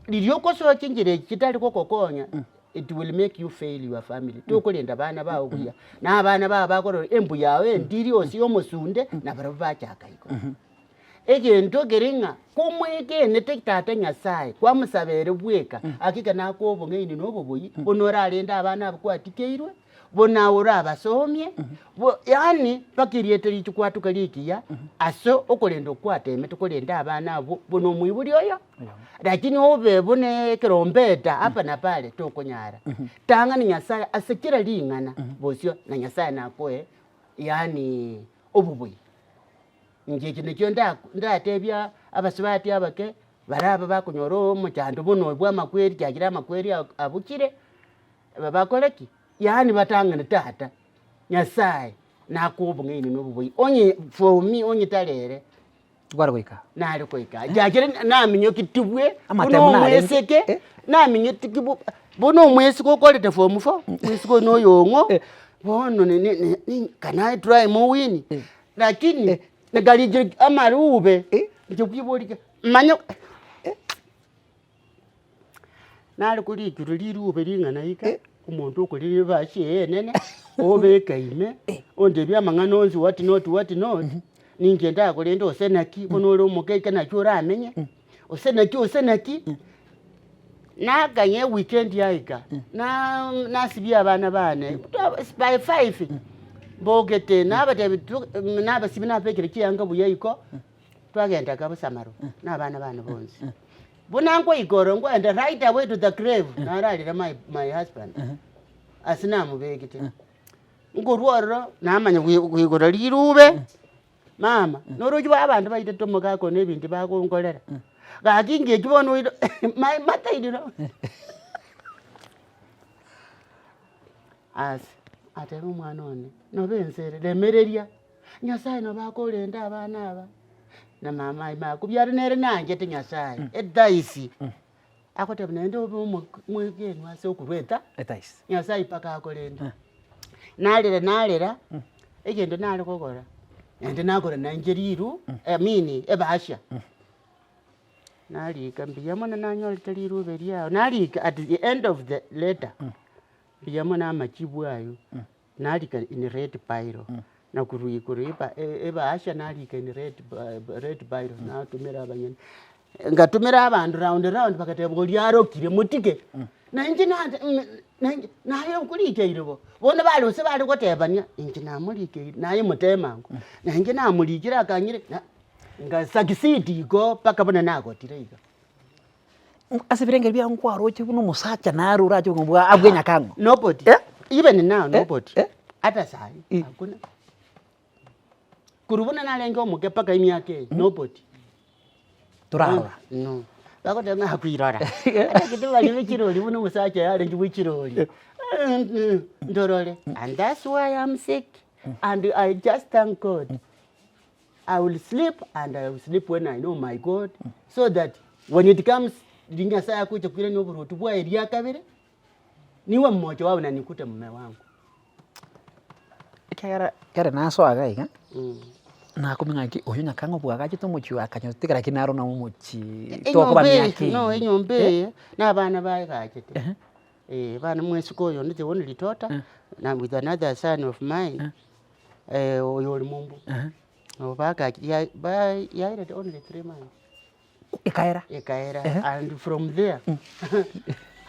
riria ogosoa chinchera echi chitari gogokonya, it will make you fail your family, tokorenda abana bago buya, na abana bago bakorora embu yao endiri gose ya omosunte, nabarabwo bachaka igo. Egento kere ng'a komwegenete Tata Nyasae, kwamosaba ere bweka, hakika nakoe obong'aini na oboboyi, buna orarende abana abwo kwatikeirwe, buna orabasomie, bo yaani mpaka erieta riichwe kwatuka rikiya, ase okorenda okwo kwatemete korenda abana abwo buna omoibori oyo, lakini obe buna ekerombeta hapa na pale tokonyara. Tang'ani Nyasaye ase kera ring'ana bosio na Nyasaye nakoe yaani oboboyi. Inche eki nakio nda ndatebia abasubati abake, baria aba bakonyora omochando buna oyo bwa amakweri kiagera amakweri abukire, bakore ki? Yaani batang'ane tata, Nyasaye nakoe obong'aini na oboboyi, onye for me onye tari ere. Kware goika. Nare goika. Ekiagera naminyokitibwe buna Amatemu narenge, omweseke, eh. naminyotikibwe buna omwesike okorete form four, omwesike oyo na oyong'o, bono ne- ne- ne can I try mowini? Lakini nkarikire amarube, inche kwiboria manya nare korikirwe rirube ring'ana iga, omonto okorire ebasi eye enene, obeke ime, ontebie amang'ana onsi what not what not, ninche ndakorende gose naki, bono ore omoke naki oramenye, gose naki gose naki, nakanya eweekend yaika, na nasibia abana bane, by five, mbogete nabatebia tu nabasibia nababekire chianga buya iko. Twagenda Kabusamaro na abana bane bonsi. Buna nkoika oro nkoenda right away to the grave nararire my, my husband ase namobegete. Nkorwa ororo namanya goi- goigora rirube, mama noroche ba abanto baitete omogaka one ebinto bagonkorera, gaki inki bono oiro my mother in law Ase ateba omwana one, nobe ense ere, remereria. Nyasaye nabo akorenda abana aba, na mama aye makubiare nere nanchete Nyasaye, edaisi, agoteba naende obe omo mwegenwa ase okorwa eta Edaisi. Nyasaye mpaka akorende. Narera narera, egento nare gokora, naende nagora nainche riru, I mean ebahasha, narika mbuya mono nanyorete rirube riao, narika at the end of the letter, mbuya mono amachibu aywo. Narika in red biro, na korwa igoro eba ebahasha narika in red red biro natomera abanyene. Ngatomera abanto round round bagateba oria arokire motige, na inche nante nainche naye okorikeire bo, bono bare gose bare gotebania, inche namorikeire naye motemango, na inche namorikire akang'ira na nga succeed igo mpaka buna nagotire iga. Ase ebirengererio biao nkwaroche buna omosacha naro orache kobua abwo enyakang'o. Nobody. Eh? Even now nobody. Eh? Ata sahi Eh. hakuna. Korwa buna narenge omoke mpaka emiaka eye nobody. Torarora. No. Bagoteba ng'a akwirora. Ata ekero baria be chirori buna omosacha oyo arenge bwe chirori. Ndorore. And that's why I'm sick. And I just thank God. I will sleep and I will sleep when I know my God so that when it comes riria Nyasaye agocha koirania oboruoti bwaye ria kabere, niwe mmoja wabo na nikute mume wangu. Ekiagera ekero nasoa iga iga, nakomanya ng'a ki oyo nyakang'o bwagachete omochie oyo akanyotigera lakini naro nabo omochie tokoba Enyomba eye, miaka no eye. enyomba eye, na abana baye gachete, eh, abana mwesike oyo onde the only daughter, na with another son of mine. Oyo ore mombo, nabo bagacha ya ba yaerete only three months. Ekaera. Ekaera Ehe. and from there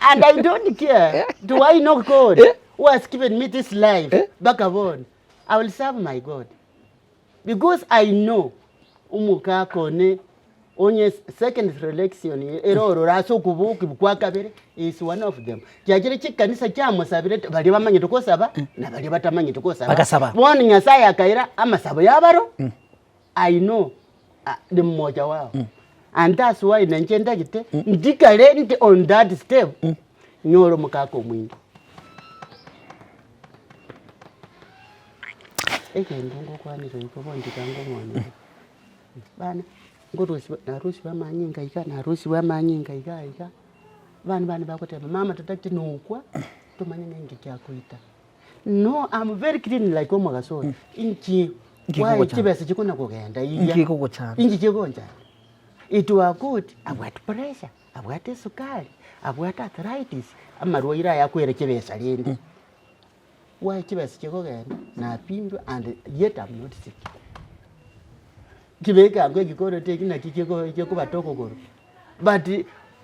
and I don't care do I know God who has given me this life mpaka bono I will serve my God because I know omogaka one Onye second resurrection ere ororo ase okobokigwa kwa kabere is one of them. Kiagera chikanisa chiamosabire baria bamanyete gosaba na baria batamanyete gosaba. Bagasaba. Bono Nyasaye akaira amasabo y'abaro I know ah, ni mmoja wao. And that's why nainche ndagete ndikare ndi on that step nyore omogaka omointo. Egento ngokwanera igo bono tiga ngong'onere. Bana, nkorusia narusiwe amanyinga iga, narusiwe amanyinga iga iga, abana bane bagoteba mama totagete nokwa, tomanye ng'a inki kiakoita. No, am very clean like omogaso oyo, inki Inki why kegochanda? chibesa chikona kogenda iga? Inki kegochanda? Inki kegonchanda? It were good, abwate pressure, abwate esukari, abwate arthritis, amarwaire aya akoira chibesa rende. Why chibesa chikogenda napimwa and yet am not sick. Chibeke ango egikoroto eki naki kiko gekobata okogoro but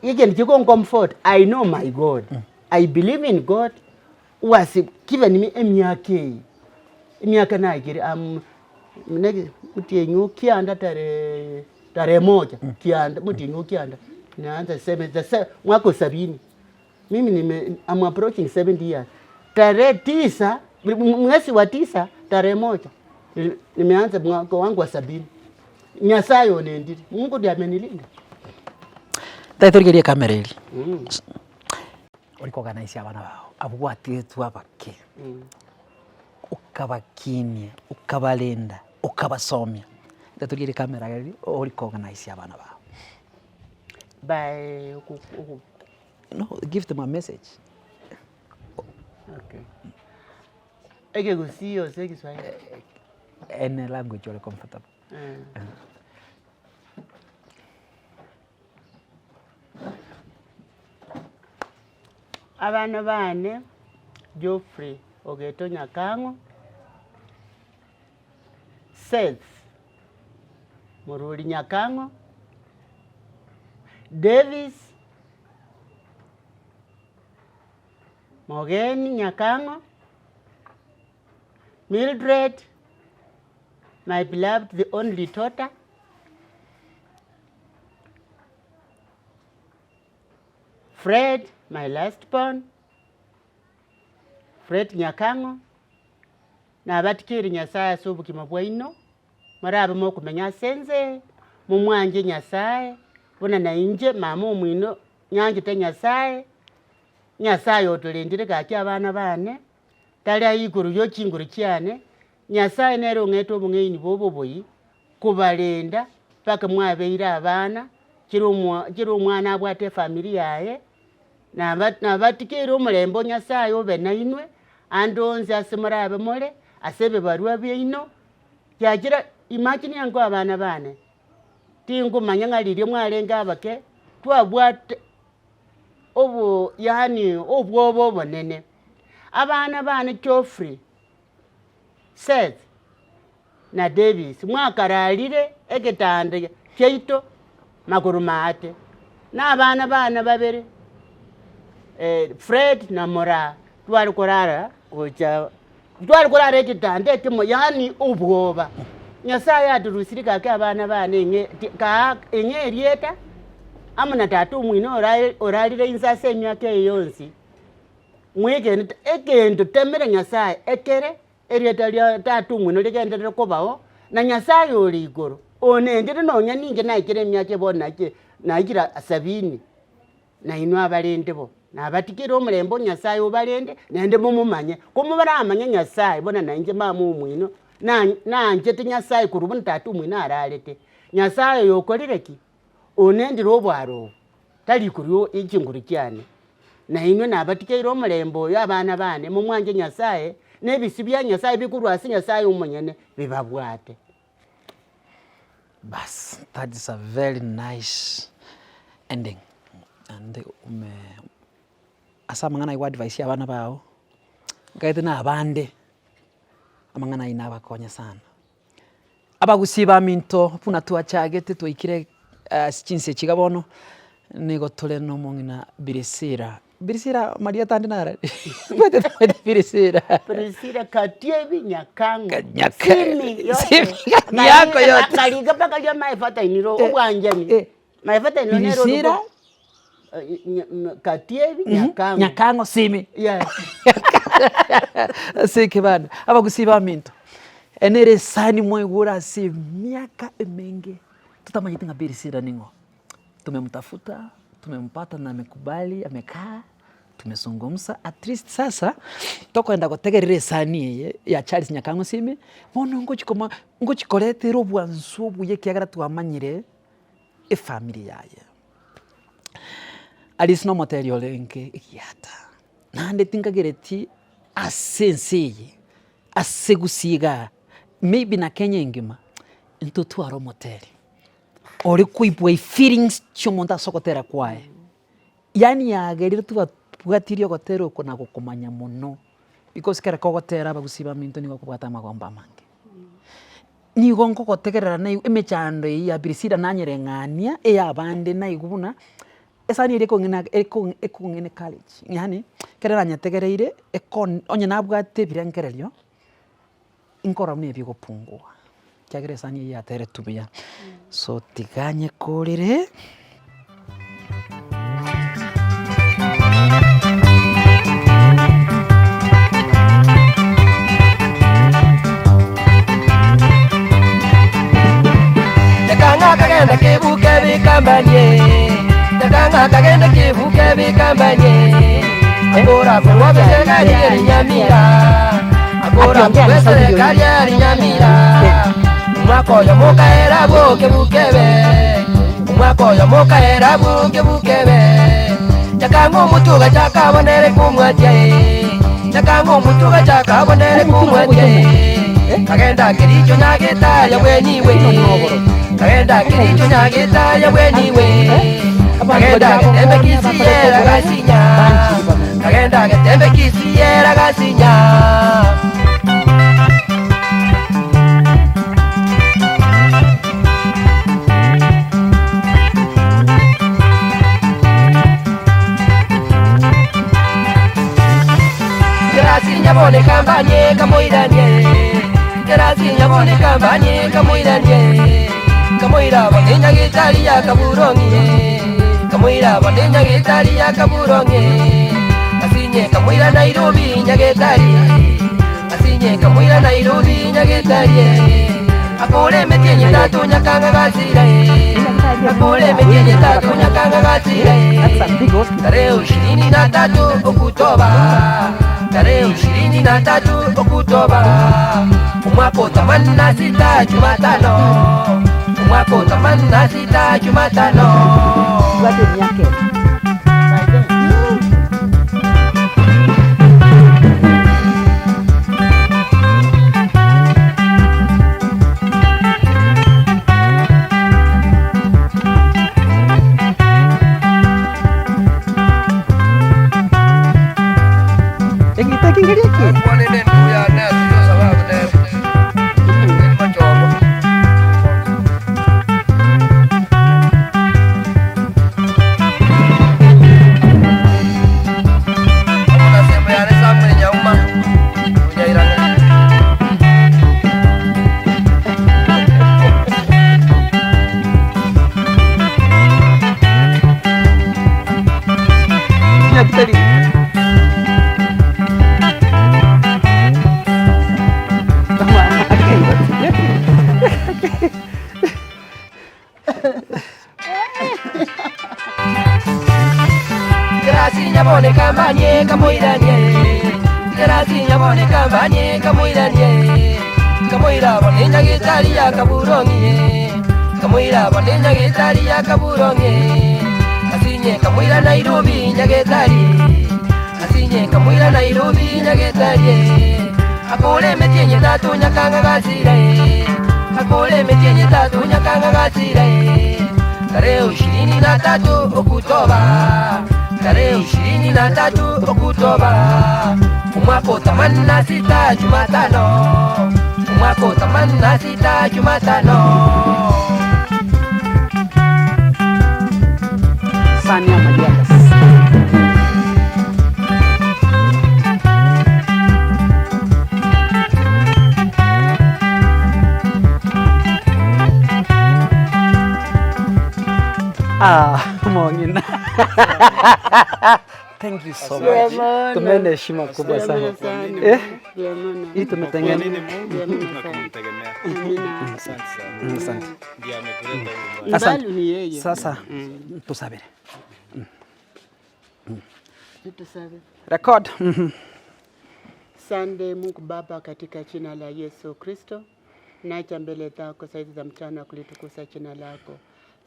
egento chigoncomfort I know my God, I believe in God who has given me emiaka eye, emiaka naikire am negi motienyi o kianda tarehe tarehe moja kianda motienyi o kianda naanza seven the se mwaka wa sabini. Mimi nime I'm approaching 70 years. Tarehe tisa mwezi wa tisa tarehe moja nimeanza mwaka wangu wa sabini. Nyasaye onendire, Mungu ndiye amenilinda. Tari torigererie ekamera eria, ori koorganize abana bao, abwo gwatigetwe abake, okabakinia, okabarenda, okabasomia. Torigerie camera riria o recognize abana bao. By ogo ogo. No, give them a message. Okay. Ekegusii gose egeswahili? Any language ore comfortable. Abana bane, Geoffrey Ogeto Nyakang'o, Seth Moruri Nyakang'o, Davis Mogeni Nyakang'o, Mildred my beloved the only daughter, Fred my last born, Fred Nyakang'o, Nabatikeri Nyasae ase obogima bwaino, morabe mokomenya ase ense, momwanche Nyasae, buna nainche mama omino nyanchete Nyasae, Nyasae otorendire gaki abana bane, tari aye igoro ye chinguru chiane, Nyasae nere ong'ete obong'aini bwa obobui, kobarenda mpaka mwabeire abana, kera omwa kera omwana abwate efamiri yaye, naba nabatikere omorembe o Nyasaye obe nainwe, ande onsi ase morabe more, ase ebibarua biaino, kiagera imagine ango abana bane, tingomanya ng'a riria mwarenge abake, twabwate obo yaani obwoba obonene. Abana bane Geoffrey, Seth, na Davis, mwakararire egetanda kiaito magoro maate, na abana bane babere, Fred na Moraa, tware korara gocha tware korara egetanda ekemo yaani obwoba. Nyasaye atorusirie gaki abana bane eng'e ti kaa eng'e erieta, amo na tata omwino orae orarire inse ase emiaka eye yonsi, mwegenete egento temera Nyasaye ekere Erieta ria Tata omwene rigenderere kobao, na Nyasae ore igoro, onendire nonya ninche naikire emiaka bono naikire naikire sabini, na inwe abarende bo. Nabatigere omorembe o Nyasae obarende, naende momomanye. Ko moramanye Nyasae buna nainche mama omwino, na naanchete Nyasae korwa buna tata omwino ararete. Nyasae oyo okorire ki? Onendire obwaro obo, tari korwa chinguru chiane. Na inwe nabatigeire omorembe oyo abana bane, momwanche Nyasae, na ebisio bia Nyasae bikorwa ase Nyasae omonyene bibabwate. Bas, that is a very nice ending naende ume ase amang'ana aywo gwa-advise abana bao, nkaete na abande, amang'ana aywo nabakonye sana. Abagusii baminto buna twachagete twaikire ase chinsa echi iga bono, nigo tore na omong'ina Birisira. Birisira amarieta ande naro omanyete omanyete Birisira. Priscilla Katiebi Nyakang'o. Nyaka- Simi yote. Simi yako yote. Kariga mpaka ria my father in law obwanchani. Eh. My father in law nere Priscilla. orokwa Katiebi Nyakang'o. Nyakang'o Simi. Yes. Ase ekebanda, abagusii baminto, eye nere esani mwaigure ase emiaka emenge, totamanyeti ng'a Birisira ning'o. Tumemtafuta, tumempata na amekubali, amekaa, tumezungumza, at least sasa, tokoenda gotegerera esani eye ya Charles Nyakang'o Simi, bono ngochi koma ngochi koretera obwansu obuya ekiagera twamanyire efamiri yaye. Alice nomoteri orenge egiata, naende tinkagereti ase ense eye, ase gusii igaa, maybe na Kenya engima, ntotware omoteri ore koigwa efeelings chia omonto ase ogotera kwaye. Yaani yagerire twabwatirie ogotera oko na gokomanya mono, because ekero kogotera abagusii baminto nigo okobwata amagombo amange. Nigo nkogotegerera naigwe emechando eywo ya Priscilla nanyereng'ania eya abande naigwe buna, esani eria ekong'ina ekong ekong'ina encourage yaani, ekero nanyetegereire ekon onye nabwate ebirengererio, nkorora buna ebigopungua, ekiagera esani eywo yateretwe buya. So tiga nyekorere. Nyakang'a kagenda kebuke bikambanie, Nyakang'a kagenda kebuke bikambanie, Akora korwa beserikali eri Nyamira, Akora korwa eserikali eri Nyamira. Omwaka oyomo okaera boke bukebe, Omwaka oyomo okaera boke bukebe, Chakang'a omotwe ogachaka abwo nere komwatia ee, Chakang'a omotwe ogachaka abwo nere komwatia ee, Kagenda kericho nyagetaria bweniwe ee, Kagenda kericho nyagetaria bweniwe ee, Kagenda getembe kisiyera gasinya, Kagenda getembe kisiyera gasinya. Kerasinya bone kambanie kamoiranie Kerasinya bone kambanie kamoiranie Kamoira bone nyagetari ya kaburong'ie Kamoira bone nyagetari ya kaburong'ie Asinye kamoira Nairobi nyagetari Asinye kamoira Nairobi nyagetari Akore emetienyi etato nyakanga gasira Akore emetienyi etato nyakanga gasira Tarehe ishirini na tatu Okutoba Tarehe ishirini na tatu Okutoba Omwaka otamani na sita Jumatano Omwaka otamani na sita Jumatano Bwate emiaka ene. Egento eke nkeria eke. Kerasinya bone kambanie kamoiranie Kerasinya bone kambanie kamoiranie Kamoira bone nyagetari ya kaburong'ie Kamoira bone nyagetari ya kaburong'ie Asinye kamoira Nairobi nyagetari Asinye kamoira Nairobi nyagetari Akore emetienyi etato nyakanga gasira Akore emetienyi etato nyakanga gasira Tarehe ishirini na tatu Oktoba Tarehe ishirini na tatu Oktoba Omwaka otamani na sita Jumatano Omwaka otamani na sita Jumatano Sani amariagas. Ah, mong'ina. Thank you so much. Tumeona heshima kubwa sana. Eh? Hii tumetengeneza. Kuamini Mungu na kumtegemea. Asante sana. Asante. Ndiye amekuleta huyu mbali. Asante. Mbali ni yeye. Sasa tusabire. Tusabe. Record. Mhm. Sande Mungu Baba, katika jina la Yesu Kristo, naja mbele zako saizi za mchana kulitukuza jina lako.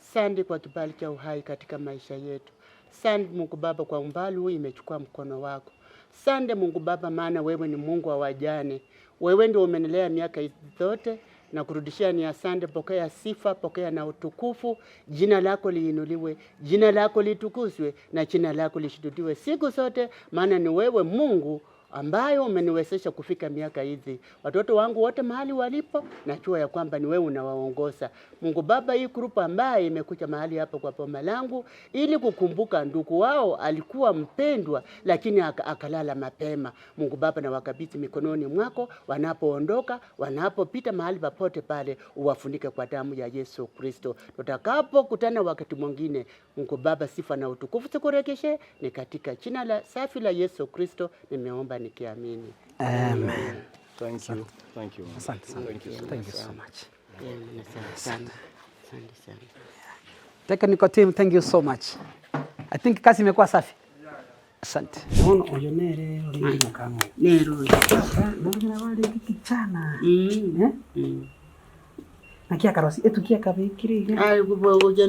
Sande kwa kibali cha uhai katika maisha yetu. Sande Mungu Baba kwa umbali huu imechukua mkono wako. Sande Mungu Baba, maana wewe ni Mungu wa wajane. Wewe ndio umenilea miaka hizi zote na kurudishia ni asante. Pokea sifa, pokea na utukufu. Jina lako liinuliwe, jina lako litukuzwe na jina lako lishuhudiwe siku zote, maana ni wewe Mungu ambayo umeniwezesha kufika miaka hizi. Watoto wangu wote mahali walipo, najua ya kwamba ni wewe unawaongoza. Mungu Baba, hii grupu ambaye imekuja mahali hapa kwa boma langu ili kukumbuka ndugu wao alikuwa mpendwa, lakini akalala mapema. Mungu Baba, na wakabidhi mikononi mwako, wanapoondoka, wanapopita mahali popote pale, uwafunike kwa damu ya Yesu Kristo. Tutakapokutana wakati mwingine, Mungu Baba, sifa na utukufu zikurejeshe, ni katika jina la safi la Yesu Kristo nimeomba nikiamini. Amen. Thank you. Thank you. Asante sana. Thank you so Thank you so much. Asante sana. Asante sana. Technical team, thank you so much. I think kazi imekuwa safi. Asante. Bono oyo nere oringe nyakang'o. Nero oyo. Nonye nabare kichana. Mm. Eh? Mm. Naki akarosia etukia akabekire iga. Aye gocha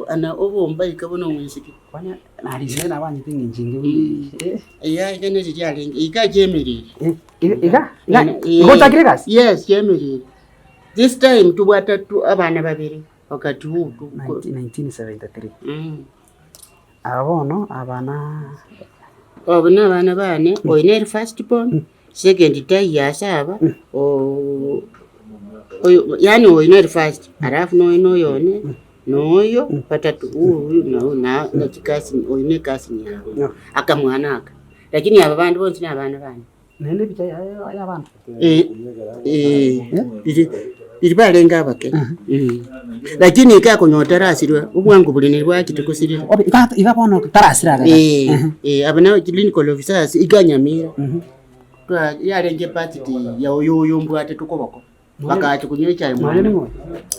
ana obomba ika buna omosike. Konya narisire nabanyete eng'encho enge buna eye. Eya iga neri riarenge iga chiemeriri. Iga iga igo ochakire egasi? Yes chiemeriri. This time tobwate abana babere wakati huu. 1973. Aba bono abana. Abwo na abana bane, oyo nere first born, second taiyo ase aba, oyo yaani oyo nere first, alafu noyo na oyo one, na oyo, batato, huyu na huyu na na chicousin oyo ne ecousin yabo, akamwana aka. Lakini aba bande bonsi na abana bane. Naende ebicha yaye y'abanto. Riria barenge abake, lakini iga akonyora tarasirwe, obwango boria nari bwachete gosirera. Obe iga iga bono tarasira iga. Aba nabo clinical officers iga Nyamira, twa yarenge ebirthday ya oyo oyo mbwatete koboko, bagacha konywa echae Nonya mwane, ning'o oyo?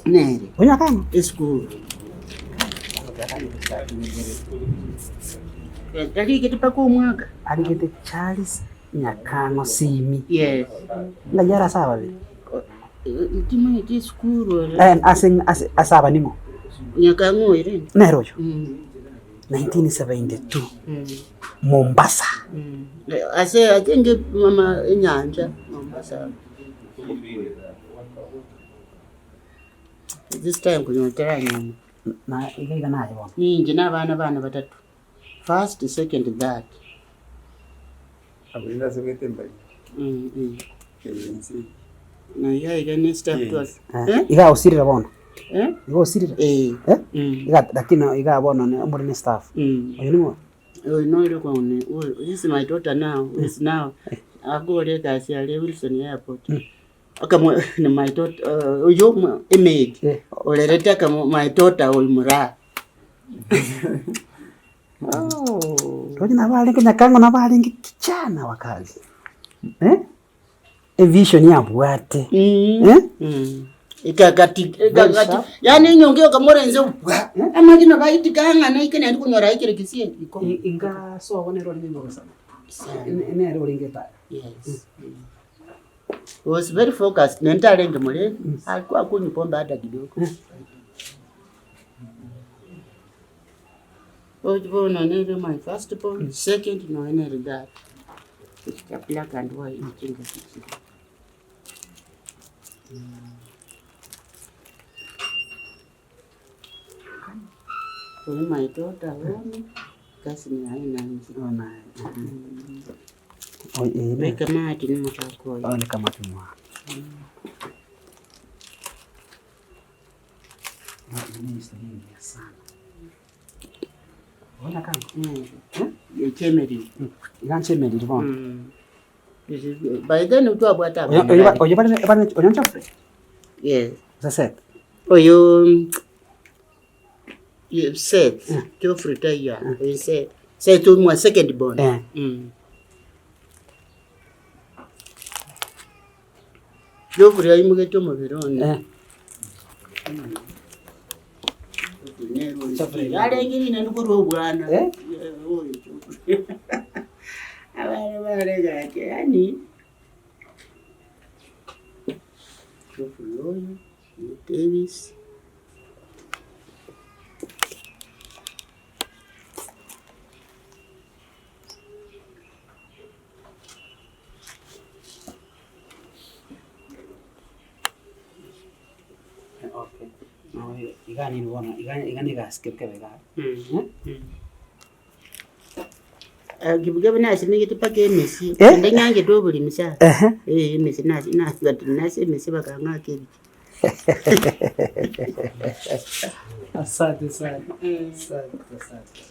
nere, Oyo akang'o? esukuru. Tarigete mpaka omwaka. Arigete Charles Nyakang'o Simi. Yes. Ng'ai are ase aba babere? Timanyeti esukuru ore. Eh, ase ase ase aba ning'o? Nyakang'o oyo rende. Nere oyo? 1972 Mombasa. Ase I think mama enyancha Mombasa. This time konyora taranyoma. Na iga iga naye bono. Ninche na abana bane batato. First, second, third. Abwo rende ase bwete mbari. Egensi. Na iga iga ne step Yes. Eh? Iga osirire bono. Eh? Iga osirire. Eh. Eh? Mm. Iga lakini iga bono ne omore ne staff. Mm. Oyo ning'o? Oyo nore kone, oyo this is my daughter now, who is now akore egasi aria Wilson Airport. Akamwa ni my daughter oyo emaid Eh. orerete akamwa my daughter oyo moraa. Oh. Roche nabo arenge Nyakang'o nabo arenge kijana wa kazi. Eh? Evision yabwate. Eh? Ikagati ikagati yaani enyongo ekamora inse bwa amagena baitika ng'a naike naende konyora aikire kisii iko. Inga sobo nere orenge gosaba. Nere orenge etaya. Yes. He was very focused naende tarenge morevi alikuwa hakunywi pombe hata kidogo. Bono nere my first born, second nonya nere third. Ekya black and white chingaki chiria. Oyo my daughter bono, cousin yaye nanche. Ekamati nomochako oyo. Oyo nekamati mwa. Echemeriri. Iga nchemeriri bono. By then twabwate Oyo abana oyo babere. oyo bare bare oyo nchofre? Yes. Gose Seth? Oyo ye- Seth, Geoffrey taiyo aa, oyo Seth. Seth omwa second born. Eh. Geoffrey aimogete omobere one. Eh. Yarenge rinene korwa obwana. Eh? Oyo Geoffrey. Abana bare gaki yaani Geoffrey oyo, Davis. Okay. Iga nini bono, iga iga negasi kebe igaa. Eh? Kibukebe nasimegete mpaka emesi, Eh? ende nyanchete oboremi sana. Ehe. Eh, emesi nasi nasi nase emesi bakang'aka ebicha. Asante sana. Asante, asante.